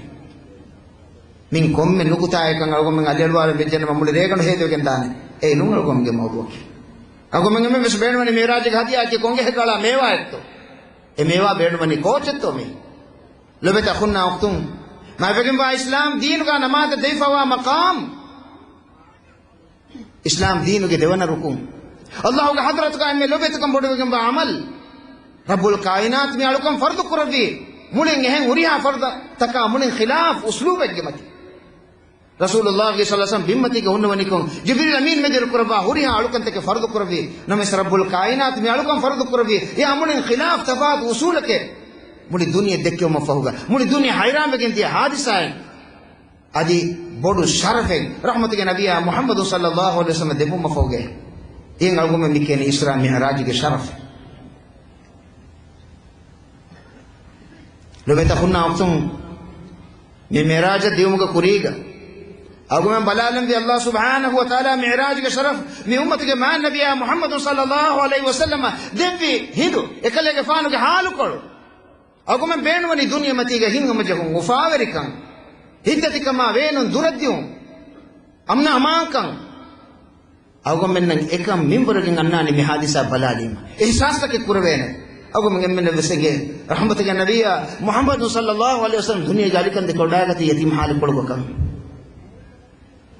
މިން ކޮންމެ ނުކުތާއެއްކަން އަޅުގަނޑުމެން އަލިއަޅުވާލަން ވެއްޖެނަމަ މުޅި ރޭގަނޑު ހޭދަވެގެން ދާނެ. އެއީ ނޫން އަޅުގަނޑުމެންގެ މައުޟޫޢަކީ. އަޅުގަނޑުމެން އެންމެން ވެސް ބޭނުންވަނީ މިޢުރާޖުގެ ހަދިޔާއަކީ ކޮން ގަހެއްގަ އަޅާ މޭވާއެއްތޯ؟ އެ މޭވާ ބޭނުންވަނީ ކޯޗެއްތޯ މީ؟ ލޮބުވެތި އަޚުންނާ އުޚްތުން، މާތްވެގެންވާ އިސްލާމް ދީނުގަ ނަމާދަށް ދެވިފަވާ މަޤާމް. އިސްލާމް ދީނުގެ ދެވަނަ ރުކުން. އައްލާހުގެ ޙަޟްރަތުގަ އެންމެ ލޮބުވެތިކަން ބޮޑުވެގެންވާ ޢަމަލު. ރައްބުލް ކާއިނާތު މި އަޅުކަން ފަރުޟު ކުރެއްވީ، މުޅިން އެހެން ހުރިހާ ފަރުޟުތަކާ މުޅިން ޚިލާފް އުސްލޫބެއްގެ މަތިން. ރަސޫލުﷲ ޞައްލަﷲު ޢަލައިހި ވަސައްލަމަ ބިންމަތީގަ ހުންނަވަނިކޮށް، ޖިބްރީލް އަމީން މެދުވެރި ކުރައްވާ ހުރިހާ އަޅުކަންތަކެއް ފަރުޟު ކުރެއްވީ. ނަމަވެސް ރައްބުލް ކާއިނާތު މި އަޅުކަން ފަރުޟު ކުރެއްވީ، އެއާ މުޅިން ޚިލާފް ތަފާތު އުސޫލެކޭ. މުޅި ދުނިޔެ ދެއްކެވުމަށް ފަހުގަ، މުޅި ދުނިޔެ ހައިރާންވެގެން ދިޔަ ހާދިސާއެއް. އަދި ބޮޑު ޝަރަފެއް ރަޙްމަތުގެ ނަބިއްޔާ މުޙައްމަދު ޞައްލައްލާހު ޢަލައިހި ވަސައްލަމަ ދެއްވުމަށް ފަހުގައި، އެއިން އަޅުގަނޑުމެން މި ކިޔަނީ އިސްރާ މިޢުރާޖުގެ ޝަރަފް. ލޮބުވެތި އަޚުންނާ އުޚްތުން، މި މިޢުރާޖަށް ދިޔުމުގެ ކުރީގަ އަޅުގަނޑުމެން ބަލާލަންވީ، ﷲ ސުބްޙާނަހޫ ވަތަޢާލާ މިޢުރާޖުގެ ޝަރަފް މި އުއްމަތުގެ މާތް ނަބިއްޔާ މުޙައްމަދު ޞައްލައްލާހު ޢަލައިހި ވަސައްލަމަށް ދެއްވި ހިނދު، އެކަލޭގެފާނުގެ ޙާލުކޮޅު އަޅުގަނޑުމެން ބޭނުންވަނީ ދުނިޔެމަތީގަ ހިތްހަމަޖެހުން، އުފާވެރިކަން، ހިތްދަތިކަމާ ވޭނުން ދުރަށްދިއުން، އަމްނު އަމާންކަން. އަޅުގަނޑުމެންނަށް އެކަން މިންވަރުގެން އަންނާނީ މި ހާދިސާ ބަލާލީމަ. އިޙްސާސްތަކެއް ކުރެވޭނެ. އަޅުގަނޑުމެން އެންމެންނަށް ވެސް އެނގޭ، ރަޙްމަތުގެ ނަބިއްޔާ މުޙައްމަދު ޞައްލައްލާހު ޢަލައިހި ވަސައްލަމަ ދުނިޔޭގެ އަލިކަންދެކެ ވަޑައިގަތީ ޔަތީމް ޙާލުކޮޅުގަކަން.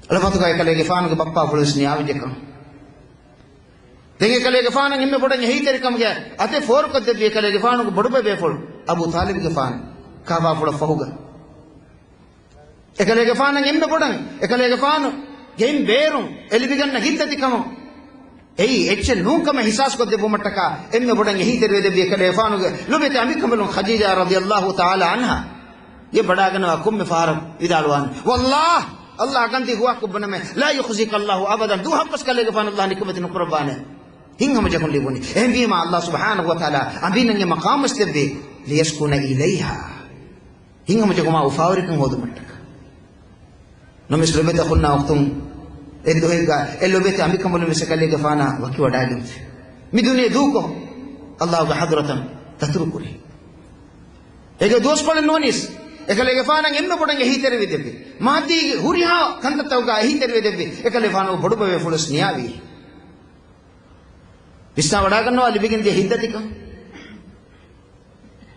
އަޅުގަނޑުގެ އެކަލޭގެފާނުގެ ބައްޕާފުޅު ވެސް ނިޔާވެއްޖެކަން. ދެން އެކަލޭގެފާނަށް އެންމެ ބޮޑަށް އެހީތެރިކަމުގެ އަތެއް ފޯރުކޮށްދެއްވި އެކަލޭގެފާނުގެ ބޮޑުބޭބޭފުޅު އަބޫ ޠާލިބުގެފާނު ކާފާފުޅަށް ފަހުގަ. އެކަލޭގެފާނަށް އެންމެ ބޮޑަށް އެކަލޭގެފާނުގެ އިން ބޭރުން އެ ލިބިގަންނަ ހިތްދަތިކަމުން އެއީ އެއްޗެއް ނޫންކަމަށް އިޙްސާސްކޮށްދެއްވުމަށްޓަކާ އެންމެ ބޮޑަށް އެހީތެރިވެދެއްވި އެކަލޭގެފާނުގެ ލޮބުވެތި އަނބިކަނބަލުން ޚަދީޖާ ރަޟިޔައްލާހު ތަޢާލާ ޢަންހާ އެ ވަޑާގަންނަވާ ކޮންމެ ފަހަރަށް ވިދާޅުވާނެ، ވައްލާހް، ﷲ ގަންދީ ހުވާކޮށް ބުނަމޭ، ލާ ޔުޚްޒީކަ ﷲ އަބަދަން، ދުވަހަކުވެސް ކަލޭގެފާނު ﷲ ނިކަމެތި ނުކުރައްވާނެ. ހިތްހަމަޖެހުން ލިބުނީ. އެހެންވީމާ ﷲ ސުބްޙާނަހޫ ވަތަޢާލާ އަނބިންނަށް އެ މަޤާމުވެސް ދެއްވީ، ليسكن إليها. ހިތްހަމަޖެހުމާ އުފާވެރިކަން ހޯދުމަށްޓަކާ. ނަމަވެސް ލޮބުވެތި އަޚުންނާ އުޚްތުން، އެ ދުވަހެއްގަ އެ ލޮބުވެތި އަނބިކަނބަލުން ވެސް އެކަލޭގެފާނާ ވަކިވަޑައިގެންފި. މި ދުނިޔެ ދޫކޮށް، ﷲގެ ޙަޟްރަތަށް ދަތުރުކުރި. އޭގެ ދުވަސްކޮޅެއް ނުވަނީސް، އެކަލޭގެފާނަށް އެންމެ ބޮޑަށް އެހީތެރިވެދެއްވި، މާއްދީ ހުރިހާ ކަންތައްތަކުގަ އެހީތެރިވެދެއްވި، އެކަލޭގެފާނުގެ ބޮޑުބޭބޭފުޅުވެސް ނިޔާވީ. ވިސްނާ ވަޑާގަންނަވާ ލިބިގެންދިޔަ ހިތްދަތިކަން.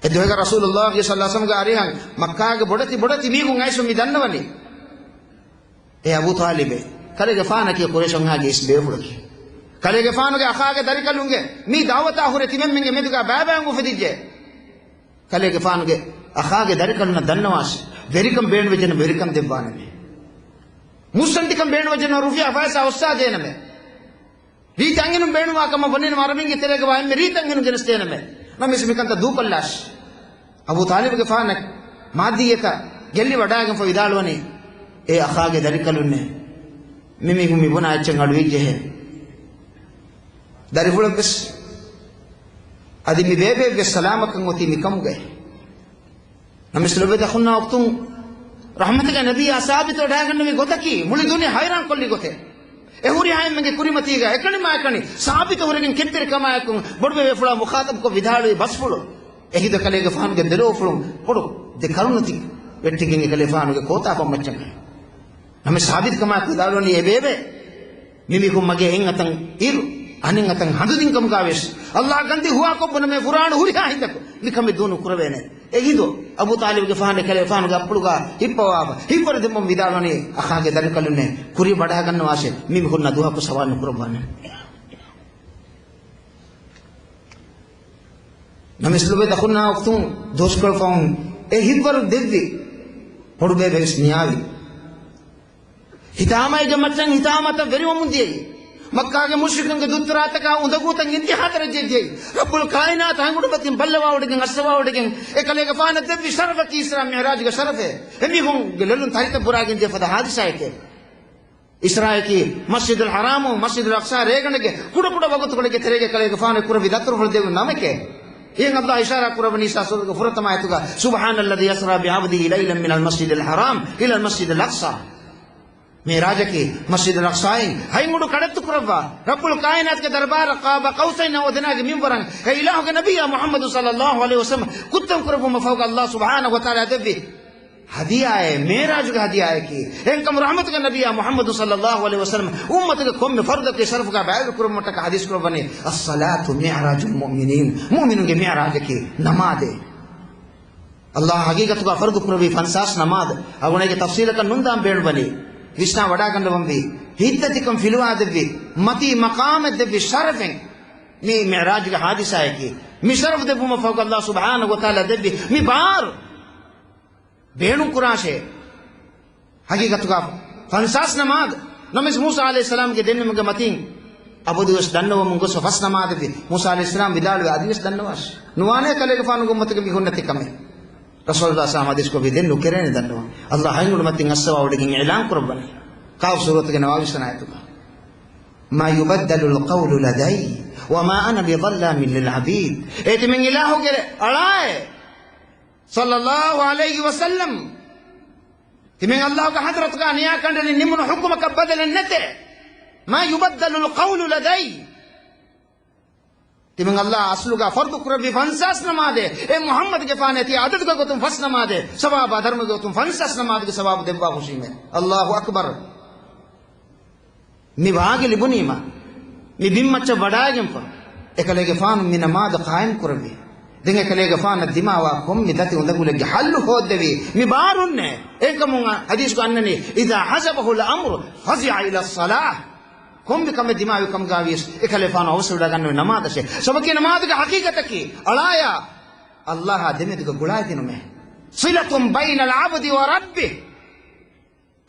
އެ ދުވަހެއްގަ ރަސޫލުﷲ ޞައްލަﷲު ޢަލައިހި ވަސައްލަމަގެ އަރިހަށް މައްކާގެ ބޮޑެތި ބޮޑެތި މީހުން އައިސް މި ދަންނަވަނީ. އޭ އަބޫ ޠާލިބޭ، ކަލޭގެފާނަކީ ޤުރައިޝުންހާގެ އިސް ބޭފުޅަކީ. ކަލޭގެފާނުގެ އަޚާގެ ދަރިކަލުންގެ މި ދަޢުވަތާ ހުރެ ތިމަންމެންގެ މެދުގަ ބައިބައިވުން އުފެދިއްޖެ. ކަލޭގެފާނުގެ އަޚާގެ ދަރިކަލުންނަށް ދަންނަވާށި، ވެރިކަން ބޭނުންވެއްޖެނަމަ ވެރިކަން ދެއްވާނަމޭ. މުއްސަނދިކަން ބޭނުންވެއްޖެނަމަ ރުފިޔާ ފައިސާ އޮއްސާދޭނަމޭ. ރީތި އަންހެނުން ބޭނުންވާ ކަމަށް ވަނީނަމަ އަރަބިންގެ ތެރޭގަ ވާ އެންމެ ރީތި އަންހެނުން ގެނެސްދޭނަމޭ. ނަމަވެސް މިކަންތައް ދޫކޮށްލާށި. އަބޫ ޠާލިބުގެފާނަށް މާއްދީއްޔަތަށް ގެއްލި ވަޑާގެންފަ ވިދާޅުވަނީ، އޭ އަޚާގެ ދަރިކަލުންނޭ، މި މީހުން މި ބުނާ އެއްޗެއް އަޑުއިއްޖެހޭ. ދަރިފުޅަށްވެސް އަދި މި ބޭބެއަށްވެސް ސަލާމަތްކަން އޮތީ މިކަމުގައި. ނަމަވެސް ލޮބުވެތި އަޚުންނާ އުޚްތުން، ރަޙްމަތުގެ ނަބިއްޔާ ސާބިތު ވަޑާގަންނަވި ގޮތަކީ މުޅި ދުނިޔެ ހައިރާންކޮށްލި ގޮތެއް. އެ ހުރިހާ އެންމެންގެ ކުރިމަތީގަ އެކަނިމާއެކަނި ސާބިތު ހުރެގެން ކެތްތެރިކަމާއެކު ބޮޑުބޭބޭފުޅާ މުޚާޠަބުކޮށް ވިދާޅުވި ބަސްފުޅު، އެހިނދު ކަލޭގެފާނުގެ ދެލޯފުޅުން ބޮޑު ދެ ކަރުނަތި ވެއްޓިގެން އެކަލޭފާނުގެ ކޯތާފަތް މައްޗަށް ނަމަވެސް ސާބިތުކަމާއެކު ވިދާޅުވަނީ އެ ބޭބެ، މި މީހުން މަގޭ އެއްއަތަށް އިރު، އަނެއްއަތަށް ހަނދުދިން ކަމުގައިވެސް، ﷲ ގަންދީ ހުވާކޮށް ބުނަމޭ ފުރާނަ ހުރިހާ ހިނދަކު މިކަމެއް ދޫނު ކުރެވޭނެ. އެހިނދު އަބޫ ޠާލިބުގެފާނު އެކަލޭގެފާނުގެ އަތްޕުޅުގަ ހިއްޕަވާފަ، ހިއްވަރު ދެއްމުން ވިދާޅުވަނީ، އަޚާގެ ދަރިކަލުންނޭ، ކުރިން ވަޑާގަންނަވާށޭ، މި މީހުންނާ ދުވަހަކު ސަވާލު ނުކުރައްވާނެ. ނަމަވެސް ލޮބުވެތި އަޚުންނާ އުޚްތުން، ދުވަސްކޮޅު ފަހުން އެ ހިއްވަރު ދެއްވި ބޮޑުބޭބެވެސް ނިޔާވި. ހިތާމައިގެ މައްޗަށް ހިތާމަތައް ވެރިވަމުން ދިޔައީ. މައްކާގެ މުޝްރިކުންގެ ދުއްތުރާތަކާ އުނދަގޫތައް އިންތިހާ ދަރަޖައެއް ދިޔައީ. ރައްބުލް ކާއިނާތު ހަތް އުޑުމަތިން ބައްލަވާވޮޑިގެން އައްސަވާވޮޑިގެން އެކަލޭގެފާނަށް ދެއްވި ޝަރަފަކީ އިސްރާ މިޢުރާޖުގެ ޝަރަފޭ. އެމީހުންގެ ލޮލުން ތަރިތައް ބުރާގެން ދިޔަ ފަދަ ހާދިސާއެކޭ. އިސްރާއަކީ މަސްޖިދުލް ޙަރާމު، މަސްޖިދުލް އަޤްޞާ ރޭގަނޑުގެ ކުޑަކުޑަ ވަގުތުކޮޅެއްގެ ތެރޭގަ ކަލޭގެފާނު ކުރެއްވި ދަތުރުފުޅު ދެއްވި ނަމެކޭ. އެހެން ﷲ އިޝާރާ ކުރައްވަނީ އިސާ ސޫރަތުގެ ފުރަތަމަ އާޔަތުގަ، سبحان الذي أسرى بعبده ليلا من المسجد الحرام إلى المسجد الأقصى. މިޢުރާޖަކީ މަސްޖިދުލް އަޤްޞާއިން ހަތް އުޑު ކަޑައްތު ކުރައްވާ، ރައްބުލް ކާއިނާތުގެ ދަރުބާރަށް ޤާބަ ޤައުސައިން އައު އަދުނާގެ މިންވަރަށް އެ އިލާހުގެ ނަބިއްޔާ މުޙައްމަދު ޞައްލައްލާހު ޢަލައިހި ވަސައްލަމަ ކުއްތަން ކުރެއްވުމަށް ފަހުގަ ﷲ ސުބްޙާނަހޫ ވަތަޢާލާ ދެއްވި ހަދިޔާއެއް، މިޢުރާޖުގެ ހަދިޔާއަކީ. އެހެންކަމުން ރަޙްމަތުގެ ނަބިއްޔާ މުޙައްމަދު ޞައްލައްލާހު ޢަލައިހި ވަސައްލަމަ އުއްމަތުގެ ކޮންމެ ފަރުދަކީ ޝަރަފުގަ ބައިވެރި ކުރުމަށްޓަކާ ޙަދީޘް ކުރައްވަނީ، الصلاة معراج المؤمنين، މުއުމިނުންގެ މިޢުރާޖަކީ ނަމާދޭ. ﷲ ޙަޤީޤަތުގަ ފަރުޟު ކުރެއްވި ފަންސާސް ނަމާދު. އަޅުގަނޑުގެ ތަފްޞީލަކަށް ނުންދާން ބޭނުންވަނީ، ވިސްނާ ވަޑާގަންނަވަންވީ، ހިތްދަތިކަން ފިލުވާދެއްވި، މަތީ މަޤާމެއް ދެއްވި ޝަރަފެއް މި މިޢުރާޖުގެ ޙާދިސާއަކީ. މި ޝަރަފު ދެއްވުމަށް ފަހުގަ ﷲ ސުބްޙާނަހޫ ވަތަޢާލާ ދެއްވި މި ބާރު ބޭނުން ކުރާށޭ. ޙަޤީޤަތުގަ ފަންސާސް ނަމާދު. ނަމަވެސް މޫސާ ޢަލައިހިއްސަލާމްގެ ދެންނެވުމުގެ މަތިން އަބަދުވެސް ދަންނަވަމުން ގޮސް ފަސް ނަމާދެއްވި. މޫސާ ޢަލައިހިއްސަލާމް ވިދާޅުވި އަދިވެސް ދަންނަވާށި. ނުވާނެ ކަލޭގެފާނުގެ އުއްމަތުގެ މީހުންނަށް ތިކަމެއް. ރަސޫލުﷲ ސާމަ ޙަދީޘް ކޮށްފި ދެން ނުކެރޭނެ ދަންނަވަން. ﷲ ހަތް އުޑުމަތިން އައްސަވާ އުޑިގެން އިޢުލާން ކުރައްވަނީ. ޤާފް ސޫރަތުގެ ނަވާވީސް ވަނަ އާޔަތުގަ. ما يبدل القول لدي وما أنا بظلام للعبيد. އޭ ތިމަން އިލާހުގެ އަޅާއޭ. ޞައްލައްލާހު ޢަލައިހި ވަސައްލަމް. ތިމަން ﷲގެ ޙަޟްރަތުގަ ނިޔާކަނޑަނި ނިމުނު ޙުކުމަކަށް ބަދަލެއް ނެތޭ. ما يبدل القول لدي. ތިމަން ﷲ އަސްލުގަ ފަރުޟު ކުރެއްވި ފަންސާސް ނަމާދެއް. އޭ މުޙައްމަދުގެފާނޭ ތިޔަ އަދަދުގެ ގޮތުން ފަސް ނަމާދެއް. ސަވާބާ ދަރުމަގެ ގޮތުން ފަންސާސް ނަމާދުގެ ސަވާބު ދެއްވާ ހުށީމޭ. ﷲ އަކްބަރު. މި ވާގި ލިބުނީމަ، މި ބިންމައްޗަށް ވަޑާގެންފަ، އެކަލޭގެފާނު މި ނަމާދު ޤާއިމް ކުރެއްވި. ދެން އެކަލޭގެފާނަށް ދިމާވާ ކޮންމެ ދަތި އުނދަގުލެއްގެ ޙައްލު ހޯއްދެވި. މި ބާރުންނޭ. އެކަމުން ޙަދީޘްގަ އަންނަނީ، إذا حزبه الأمر فزع إلى الصلاة. ކޮންމެ ކަމެއް ދިމާވި ކަމުގަ ވިޔަސް، އެކަލޭފާނު އަވަސްވެވަޑައިގަންނަވާ ނަމާދަށޭ. ސަބަބަކީ ނަމާދުގެ ޙަޤީޤަތަކީ، އަޅާޔާ ﷲ އާ ދެމެދުގަ ގުޅާދިނުމޭ. صلة بين العبد وربه.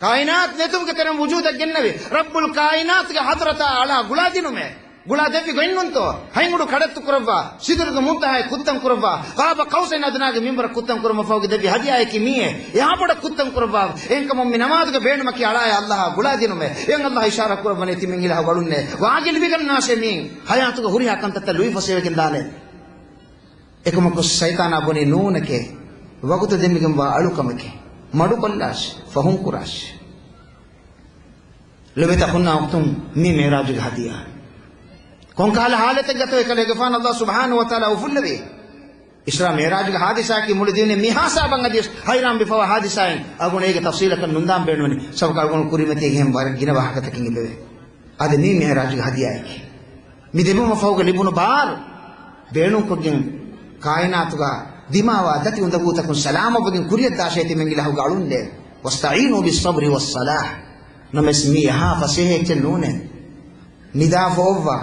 ކާއިނާތު ނެތުމުގެ ތެރެއިން ވުޖޫދަށް ގެންނެވި ރައްބުލް ކާއިނާތުގެ ޙަޟްރަތާ އަޅާ ގުޅާދިނުމޭ. ގުޅާ ދެއްވި ގޮތްނޫންތޯ؟ ހަތް އުޑު ކަޑައްތު ކުރައްވާ، ސިދުރުގެ މުންތަހާއެއް ކުއްތަން ކުރައްވާ، ޤާބަ ޤައުސައިން އަދުނާގެ މިންވަރަށް ކުއްތަން ކުރުމަށް ފަހުގަ ދެއްވި ހަދިޔާއަކީ މިއޭ. އެހާ ބޮޑަށް ކުއްތަން ކުރައްވާ. އެހެންކަމުން މި ނަމާދުގެ ބޭނުމަކީ އަޅާޔާ ﷲ އާ ގުޅާދިނުމޭ. އެހެން ﷲ އިޝާރާތް ކުރައްވަނީ ތިމަން އިލާހު އަޅުންނޭ. ވާގި ލިބިގަންނާށޭ މީން. ޙަޔާތުގަ ހުރިހާ ކަންތައްތައް ލުއިފަސޭވެގެން ދާނެ. އެކަމަކު ޝައިޠާނާ ބުނީ ނޫނެކޭ، ވަގުތު ދެމިގެންވާ އަޅުކަމެކޭ. މަޑުކޮށްލާށި، ފަހުން ކުރާށި. ލޮބުވެތި އަޚުންނާ އުޚްތުން، މީ މިޢުރާޖުގެ ހަދިޔާ. ކޮންކަހަލަ ޙާލަތެއްގަތޯ އެކަލޭގެފާނު ﷲ ސުބްޙާނަހޫ ވަތަޢާލާ އުފުއްލެވީ؟ އިސްރާ މިޢުރާޖުގެ ހާދިސާއަކީ މުޅި ދިވެހިން މިހާ ހިސާބަށް އަދިވެސް ޙައިރާންވެފަވާ ހާދިސާއެއް. އަޅުގަނޑު އޭގެ ތަފްޞީލަކަށް ނުންދާން ބޭނުންވަނީ. ސަބަބަކީ އަޅުގަނޑު ކުރިމަތީގެ އެހެން ވަރަށް ގިނަ ވާހަކަތަކެއް އެބަވޭ. އަދި މީ މިޢުރާޖުގެ ހަދިޔާއެކޭ. މި ދެމުމަށް ފަހުގަ ލިބުނު ބާރު ބޭނުންކޮށްގެން، ކާއިނާތުގަ ދިމާވާ ދަތި އުނދަގޫތަކުން ސަލާމަތްވެގެން ކުރިޔަށްދާށޭ ތިމަން އިލާހުގެ އަޅުންނޭ. واستعينوا بالصبر والصلاة. ނަމަވެސް މީ އެހާ ފަސޭހަ އެއްޗެއް ނޫނޭ. ނިދާފަ އޮއްވާ،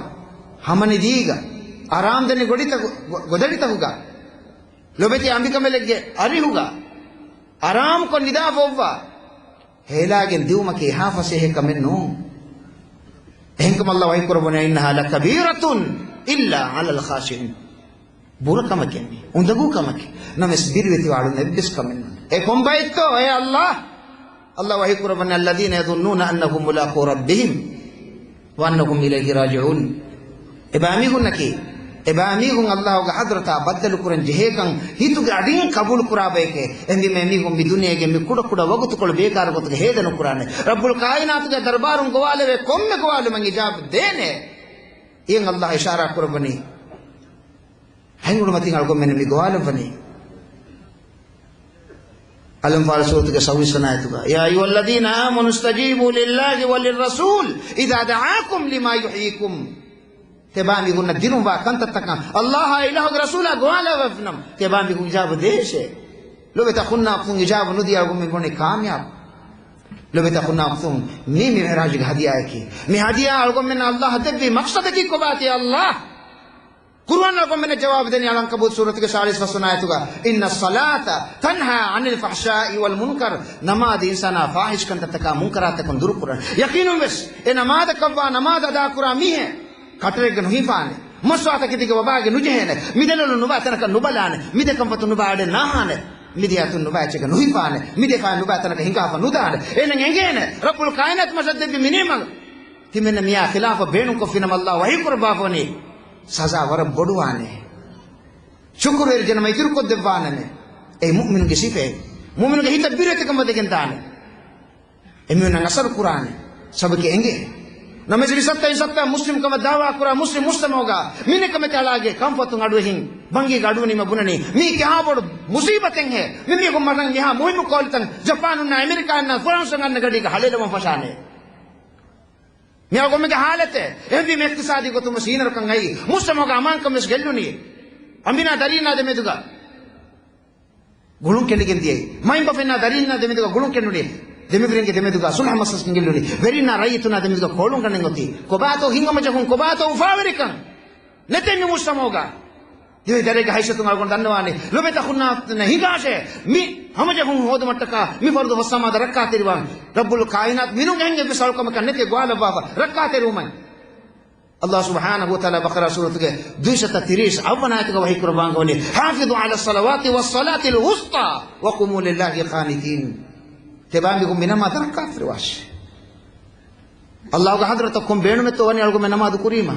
ހަމަނިދީގަ، އަރާމްދެނި ގޮޑިތަކު-، ގޮ-، ގޮދަޑިތަކުގަ، ލޮބެތި އަނބިކަނބަލެއްގެ އަރިހުގަ، އަރާމްކޮށް ނިދާފަ އޮއްވާ، ހޭލާގެން ދިއުމަކީ އެހާ ފަސޭހަ ކަމެއް ނޫން. އެހެންކަމަށް ﷲ ވަޙީކުރައްވަނީ، إنها لكبيرة إلا على الخاشعين. ބުރަ ކަމެކޭ މީ، އުނދަގޫ ކަމެކޭ. ނަމަވެސް ބިރުވެތިވާ އަޅުން އެއްވެސް ކަމެއް ނޫން. އެ ކޮންބައެއްތޯ އޭ ﷲ؟ ﷲ ވަޙީކުރައްވަނީ، الذين يظنون أنهم ملاقو ربهم وأنهم إليه راجعون. އެބައިމީހުންނަކީ، އެބައިމީހުން ﷲގެ ޙަޟްރަތާ ބައްދަލުކުރަން ޖެހޭކަން ހިތުގެ އަޑިން ޤަބޫލުކުރާ ބަޔެކޭ. އެހެންވީމަ އެމީހުން މި ދުނިޔޭގެ މި ކުޑަކުޑަ ވަގުތުކޮޅު ބޭކާރު ގޮތުގަ ހޭދަނުކުރާނެ. ރައްބުލް ކާއިނާތުގެ ދަރުބާރުން ގޮވާލެވޭ ކޮންމެ ގޮވާލުމަށް އިޖާބަ ދޭނެ. އެހެން ﷲ އިޝާރާ ކުރައްވަނީ. ހަތް އުޑުމަތިން އަޅުގަނޑުމެން މި ގޮވާލައްވަނީ. އަލްއަންފާލު ސޫރަތުގެ ސައްބީސް ވަނަ އާޔަތުގަ، يا أيها الذين آمنوا استجيبوا لله وللرسول إذا دعاكم لما يحييكم. ތިޔަބައިމީހުންނަށް ދިރުންވާ ކަންތައްތަކަށް ﷲ އާ އިލާހުގެ ރަސޫލާ ގޮވާލައްވައިފިނަމަ، ތިޔަބައިމީހުން އިޖާބަ ދޭށޭ. ލޮބުވެތި އަޚުންނާ އުޚްތުން، އިޖާބަ ނުދީ އަޅުގަނޑުމެން ބުނީ ކާމިޔާބު. ލޮބުވެތި އަޚުންނާ އުޚްތުން، މީ މި މިޢުރާޖުގެ ހަދިޔާއަކީ. މި ހަދިޔާ އަޅުގަނޑުމެންނަށް ﷲ ދެއްވި މަޤްޞަދަކީ ކޮބާތީ ﷲ؟ ޤުރުއާން އަޅުގަނޑުމެންނަށް ޖަވާބު ދެނީ އަލްޢަންކަބޫތު ސޫރަތުގެ ސާޅީސް ފަސްވަނަ އާޔަތުގަ، إن الصلاة تنهى عن الفحشاء والمنكر. ނަމާދު އިންސާނާ ފާޙިޝް ކަންތައްތަކާ މުންކަރާތްތަކުން ދުރުކުރަން. ޔަޤީނުންވެސް އެ ނަމާދަކަށްވާ ނަމާދު އަދާކުރާ މީހެއް ކަޓަރެއްގަ ނުހިފާނެ. މަސްވާތަކެތީގެ ވަބާގެ ނުޖެހޭނެ. މިދެލޮލު ނުބައި ތަނަކަށް ނުބަލާނެ. މިދެ ކަންފަތުން ނުބައި އަޑެއް ނާހާނެ. މިދިޔަ އަތުން ނުބައި އެއްޗެއްގަ ނުހިފާނެ. މިދެ ފައިން ނުބައި ތަނަކަށް ހިނގާފަ ނުދާނެ. އޭނަ އެނގޭނެ ރައްބުލް ކާއިނާތު މަށަށް ދެއްވި މި ނިޢުމަތް ތިމަންނަ މިއާ ޚިލާފަށް ބޭނުންކޮށްފިނަމަ ﷲ ވަޙީކުރައްވާފަ ވަނީ ސަޒާ ވަރަށް ބޮޑުވާނެ. ޝުކުރުވެރި ޖެނަމަ އިތުރުކޮށްދެއްވާނަމޭ. އެއީ މުއުމިނުގެ ސިފައެއް. މުއުމިނުގެ ހިތަށް ބިރުވެތިކަން ވަދެގެން ދާނެ. އެމީހުންނަށް އަސަރު ކުރާނެ. ސަބަބަކީ އެނގޭ. ނަމަވެސް މި ސައްތަ އިން ސައްތަ މުސްލިމްކަމަށް ދަޢުވާ ކުރާ މުސްލިމް މުޖްތަމަޢުގަ މިނެކަމެތި އަޅާގެ ކަންފަތުން އަޑުއެހިން ބަންގީގަ އަޑުއިވުނީމަ ބުނަނީ މީ ކިހާ ބޮޑު މުސީބަތެއްހޭ. މި މީހުން މަށަށް މިހާ މުހިއްމު ކޯލިތައް ޖަޕާނުންނާ އެމެރިކާއިންނާ ފުރަންސުން އަންނަ ގަޑީގަ ހަޅޭލަވަން ފަށާނެ. މި އަޅުގަނޑުމެންގެ ހާލަތެއް. އެހެންވީމަ އިޤްތިޞާދީ ގޮތުން ވެސް ހީނަރުކަން އައީ. މުޖްތަމަޢުގަ އަމާންކަން ވެސް ގެއްލުނީ. އަނބިންނާ ދަރީންނާ ދެމެދުގަ ގުޅުން ކެނޑިގެން ދިޔައީ. މައިންބަފައިންނާ ދަރީންނާ ދެމެދުގަ ގުޅުން ކެނޑުނީ. ދެމެދުވެރިންގެ ދެމެދުގަ ޞުލްޙަ މަސައްކަތް ގެއްލުނީ. ވެރިންނާ ރައްޔިތުންނާ ދެމެދުގަ ކޯޅުން ގަނެގެން އޮތީ. ކޮބާތޯ ހިތްހަމަޖެހުން، ކޮބާތޯ އުފާވެރިކަން؟ ނެތޭ މި މުޖްތަމަޢުގަ. ދިވެހި ދަރިއެއްގެ ހައިސިއްޔަތުން އަޅުގަނޑު ދަންނަވާނެ. ލޮބުވެތި އަޚުންނާ ހިނގާށޭ. މި ހަމަޖެހުން ހޯދުމަށްޓަކާ މި ފަރުޟު ފަސް ނަމާދަށް ރައްކާތެރިވާން. ރައްބުލް ކާއިނާތު މިނުންގެ ހެން އެއްވެސް އަޅުކަމަކަށް ނެތޭ ގޮވާލައްވާފަ ރައްކާތެރިވުމަށް. އަﷲ ސުބްޙާނަހޫ ވަތަޢާލާ ބަޤަރާ ސޫރަތުގެ ދުއިސައްތަ ތިރީސް އަށްވަނަ އާޔަތުގަ ވަޙީކުރައްވާ އަންގަވަނީ، حافظوا على الصلوات والصلاة الوسطى وقوموا لله قانتين. ތިބާ މީހުން މި ނަމާދަށް ރައްކާތެރިވާށޭ. އަﷲގެ ޙަޟްރަތަށް ކޮން ބޭނުމެއްތޯ ވަނީ އަޅުގަނޑުމެން ނަމާދު ކުރީމަ؟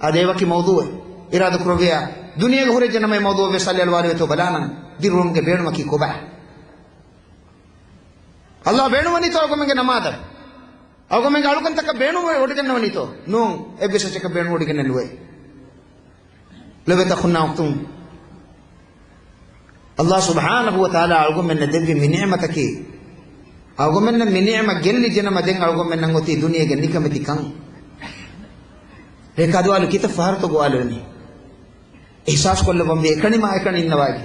އާދެ، އެވަކި މައުޟޫޢެއް އިރާދަ ކުރެއްވިއްޔާ، ދުނިޔޭގަ ހުރެއްޖެ ނަމަ އެ މައުޟޫޢަށް ވެސް އަލިއަޅުވާލެވޭތޯ ބަލާނަން. ދިރިއުޅުމުގެ ބޭނުމަކީ ކޮބާ؟ އަﷲ ބޭނުންވަނީތޯ އަޅުގަނޑުމެންގެ ނަމާދަށް؟ އަޅުގަނޑުމެންގެ އަޅުކަންތަކަށް ބޭނުންވެ ވޮޑިގަންނަވަނީތޯ؟ ނޫން، އެއްވެސް އެއްޗަކަށް ބޭނުންވޮޑިގެންނެއް ނުވޭ. ލޮބުވެތި އަޚުންނާ އުޚްތުން، އަﷲ ސުބްޙާނަހޫ ވަތަޢާލާ އަޅުގަނޑުމެންނަށް ދެއްވި މި ނިޢުމަތަކީ، އަޅުގަނޑުމެންނަށް މި ނިޢުމަތް ގެއްލި ޖެނަމަ ދެން އަޅުގަނޑުމެންނަށް އޮތީ ދުނިޔޭގެ ނިކަމެތިކަން. ރޭ ކަދުވާލު ކިތައް ފަހަރުތޯ ގޮވާލެވެނީ؟ އިޙްސާސް ކޮށްލައްވަންވީ އެކަނި މާ އެކަނި އިންނަވާގެ.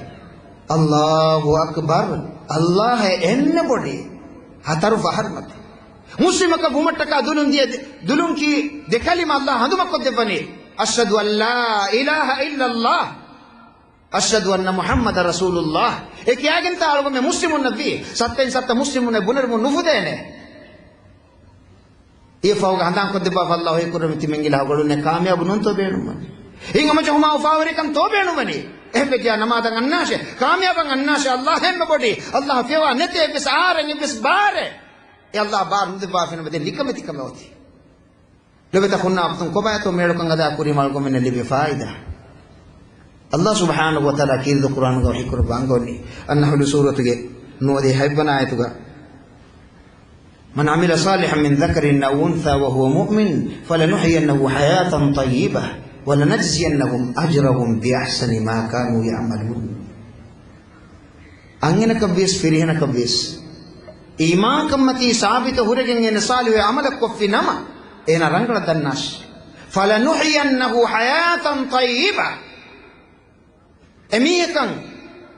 އަﷲ އަކްބަރު، އަﷲ އެންމެ ބޮޑޭ. ހަތަރު ފަހަރު މަތި. މުސްލިމަކަށް ވުމަށްޓަކާ ދުލުން ދިޔަ، ދުލުން ކީ ދެ ކަލިމަ އަﷲ ހަނދުމަކޮށްދެއްވަނީ، أشهد أن لا إله إلا الله، أشهد أن محمدا رسول الله. އެ ކިޔާގެންތާ އަޅުގަނޑުމެން މުސްލިމުންނަށްވީ. ސައްތައިން ސައްތަ މުސްލިމުންނެއް ބުނެލުމުން ނުފުދޭނެ. އެއަށްފަހުގަ ހަނދާންކޮށްދެއްވާފަ އަﷲ ހީކުރަމި ތިމެންގިލާ ހޮގަޅުންނެއް ކާމިޔާބު ނޫންތޯ ބޭނުންވަނީ؟ ހިތްހަމަޖެހުމާ އުފާވެރިކަންތޯ ބޭނުންވަނީ؟ އެހެންވެއްޖެޔާ ނަމާދަށް އަންނާށޭ، ކާމިޔާބަށް އަންނާށޭ. އަﷲ އެންމެ ބޮޑީ. އަﷲ ފިޔަވާ ނެތޭ އެއްވެސް އާރެއް، އެއްވެސް ބާރެއް. އެ އަﷲ ބާރު ނުދެއްވާފިނަމަ ދެން ނިކަމެތި ކަމެއް އޮތީ. ލޮބުވެތި އަޚުންނާ އުޚްތުން، ކޮބާތޯ މި އެޅުކަން އަދާ ކުރީމަ އަޅުގަނޑުމެންނަށް ލިބޭ ފާއިދާ؟ އަﷲ ސުބްޙާނަހޫ ވަތަޢާލާ ކީރިތި ޤުރްއާނުގަ ވަޙީކުރައްވާ އަންގަވަނީ، އައްނަޙްލު ސޫރަތުގެ ނުވަދިހަ ހަތްވަނަ އާޔަތުގަ، من عمل صالحا من ذكر أو أنثى وهو مؤمن فلنحيينه حياة طيبة ولنجزينهم أجرهم بأحسن ما كانوا يعملون. އަންހެނަކަށްވިޔަސް ފިރިހެނަކަށްވިޔަސް، އީމާންކަންމަތީ ސާބިތު ހުރެގެން އޭނަ ޞާލިޙު ޢަމަލެއް ކޮށްފި ނަމަ، އޭނަ ރަނގަޅަށް ދަންނާށި. فلنحيينه حياة طيبة. އެމީހަކަށް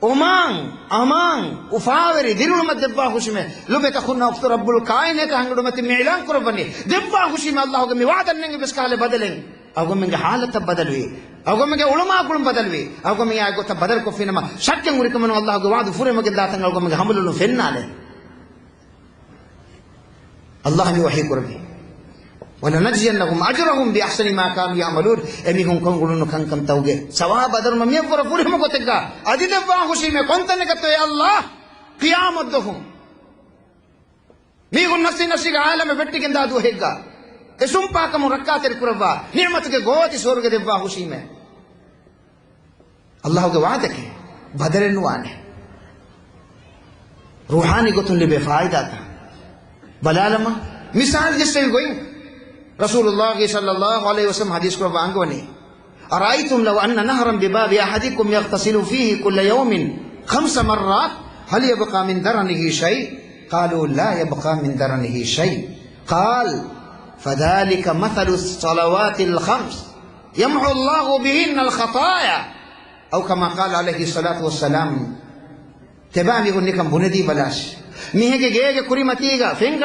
އޮމާން، އަމާން، އުފާވެރި ދިރިއުޅުމަށް ދެއްވާ ހުށީމޭ. ލޮބުވެތި އަޚުންނާ އުޚްތުން، ރައްބުލް ކާއިނާތު ހަނގަޑުމަތިން މި އިޢުލާން ކުރައްވަނީ. ދެއްވާ ހުށީމޭ އަﷲގެ މި ވަޢުދަށް ނެތް އެއްވެސް ކަހަލަ ބަދަލެއް. އަޅުގަނޑުމެންގެ ޙާލަތަށް ބަދަލުވީ. އަޅުގަނޑުމެންގެ އުޅުމާ ގުޅުން ބަދަލުވީ. އަޅުގަނޑުމެން އާ ގޮތަށް ބަދަލު ކޮށްފިނަމަ، ޝައްކެއް ހުރިކަމެއް ނޫން، އަﷲގެ ވަޢުދު ފުރިހަމަކަން ދާތަން އަޅުގަނޑުމެންގެ ހަމަލޮލުން ފެންނާނެ. އަﷲ މި ވަޙީ ކުރައްވީ، وَلَنَجْزِيَنَّهُمْ أَجْرَهُمْ بِأَحْسَنِ مَا كَانُوا يَعْمَلُونَ. އެމީހުން ކޮށް އުޅުނު ކަންކަންތަކުގެ ސަވާބާ ދަރުމަ މިޔަށްވުރެ ފުރިހަމަ ގޮތެއްގަ އަދި ދެއްވާ ހުށީމޭ. ކޮންތަނެއްގަތޯ އެ އަﷲ؟ ޤިޔާމަތްދުވަހު. މީހުން ނަފްސީ ނަފްސީގެ ޢާލަމެއް ވެއްޓިގެންދާ ދުވަހެއްގަ، އެ ސުންޕާކަމުން ރައްކާތެރި ކުރައްވާ، ނިޢުމަތުގެ ގޯތި ސުވަރުގެ ދެއްވާ ހުށީމޭ. އަﷲގެ ވަޢުދަކީ ބަދަލެއް ނުވާނެ. ރޫޙާނީ ގޮތުން ލިބޭ ފާއިދާތައް ބަލާލަމާ، މިސާލު ޖެއްސެވި ގޮތް ރަސޫލުﷲ ޞައްލަﷲ ޢަލައިހި ވަސައްލަމަ ޙަދީޘް ކުރައްވާ އަންގަވަނީ، أَرَأَيْتُمْ لَوْ أَنَّ نَهْرًا بِبَابِ أَحَدِكُمْ يَغْتَسِلُ فِيهِ كُلَّ يَوْمٍ خَمْسَ مَرَّاتٍ هَلْ يَبْقَى مِنْ دَرَنِهِ شَيْءٌ؟ قَالُوا لَا يَبْقَى مِنْ دَرَنِهِ شَيْءٌ. قَالَ فَذَلِكَ مَثَلُ الصَّلَوَاتِ الْخَمْسِ يَمْحُو اللَّهُ بِهِنَّ الْخَطَايَا، أَوْ كَمَا قَالَ عَلَيْهِ الصَّلَاةُ وَالسَّلَامُ. ތިބާ މީހުން ނިކަން ބުނެދީބަލާށި. މީހެއްގެ ގޭގެ ކުރިމަތީގަ ފެން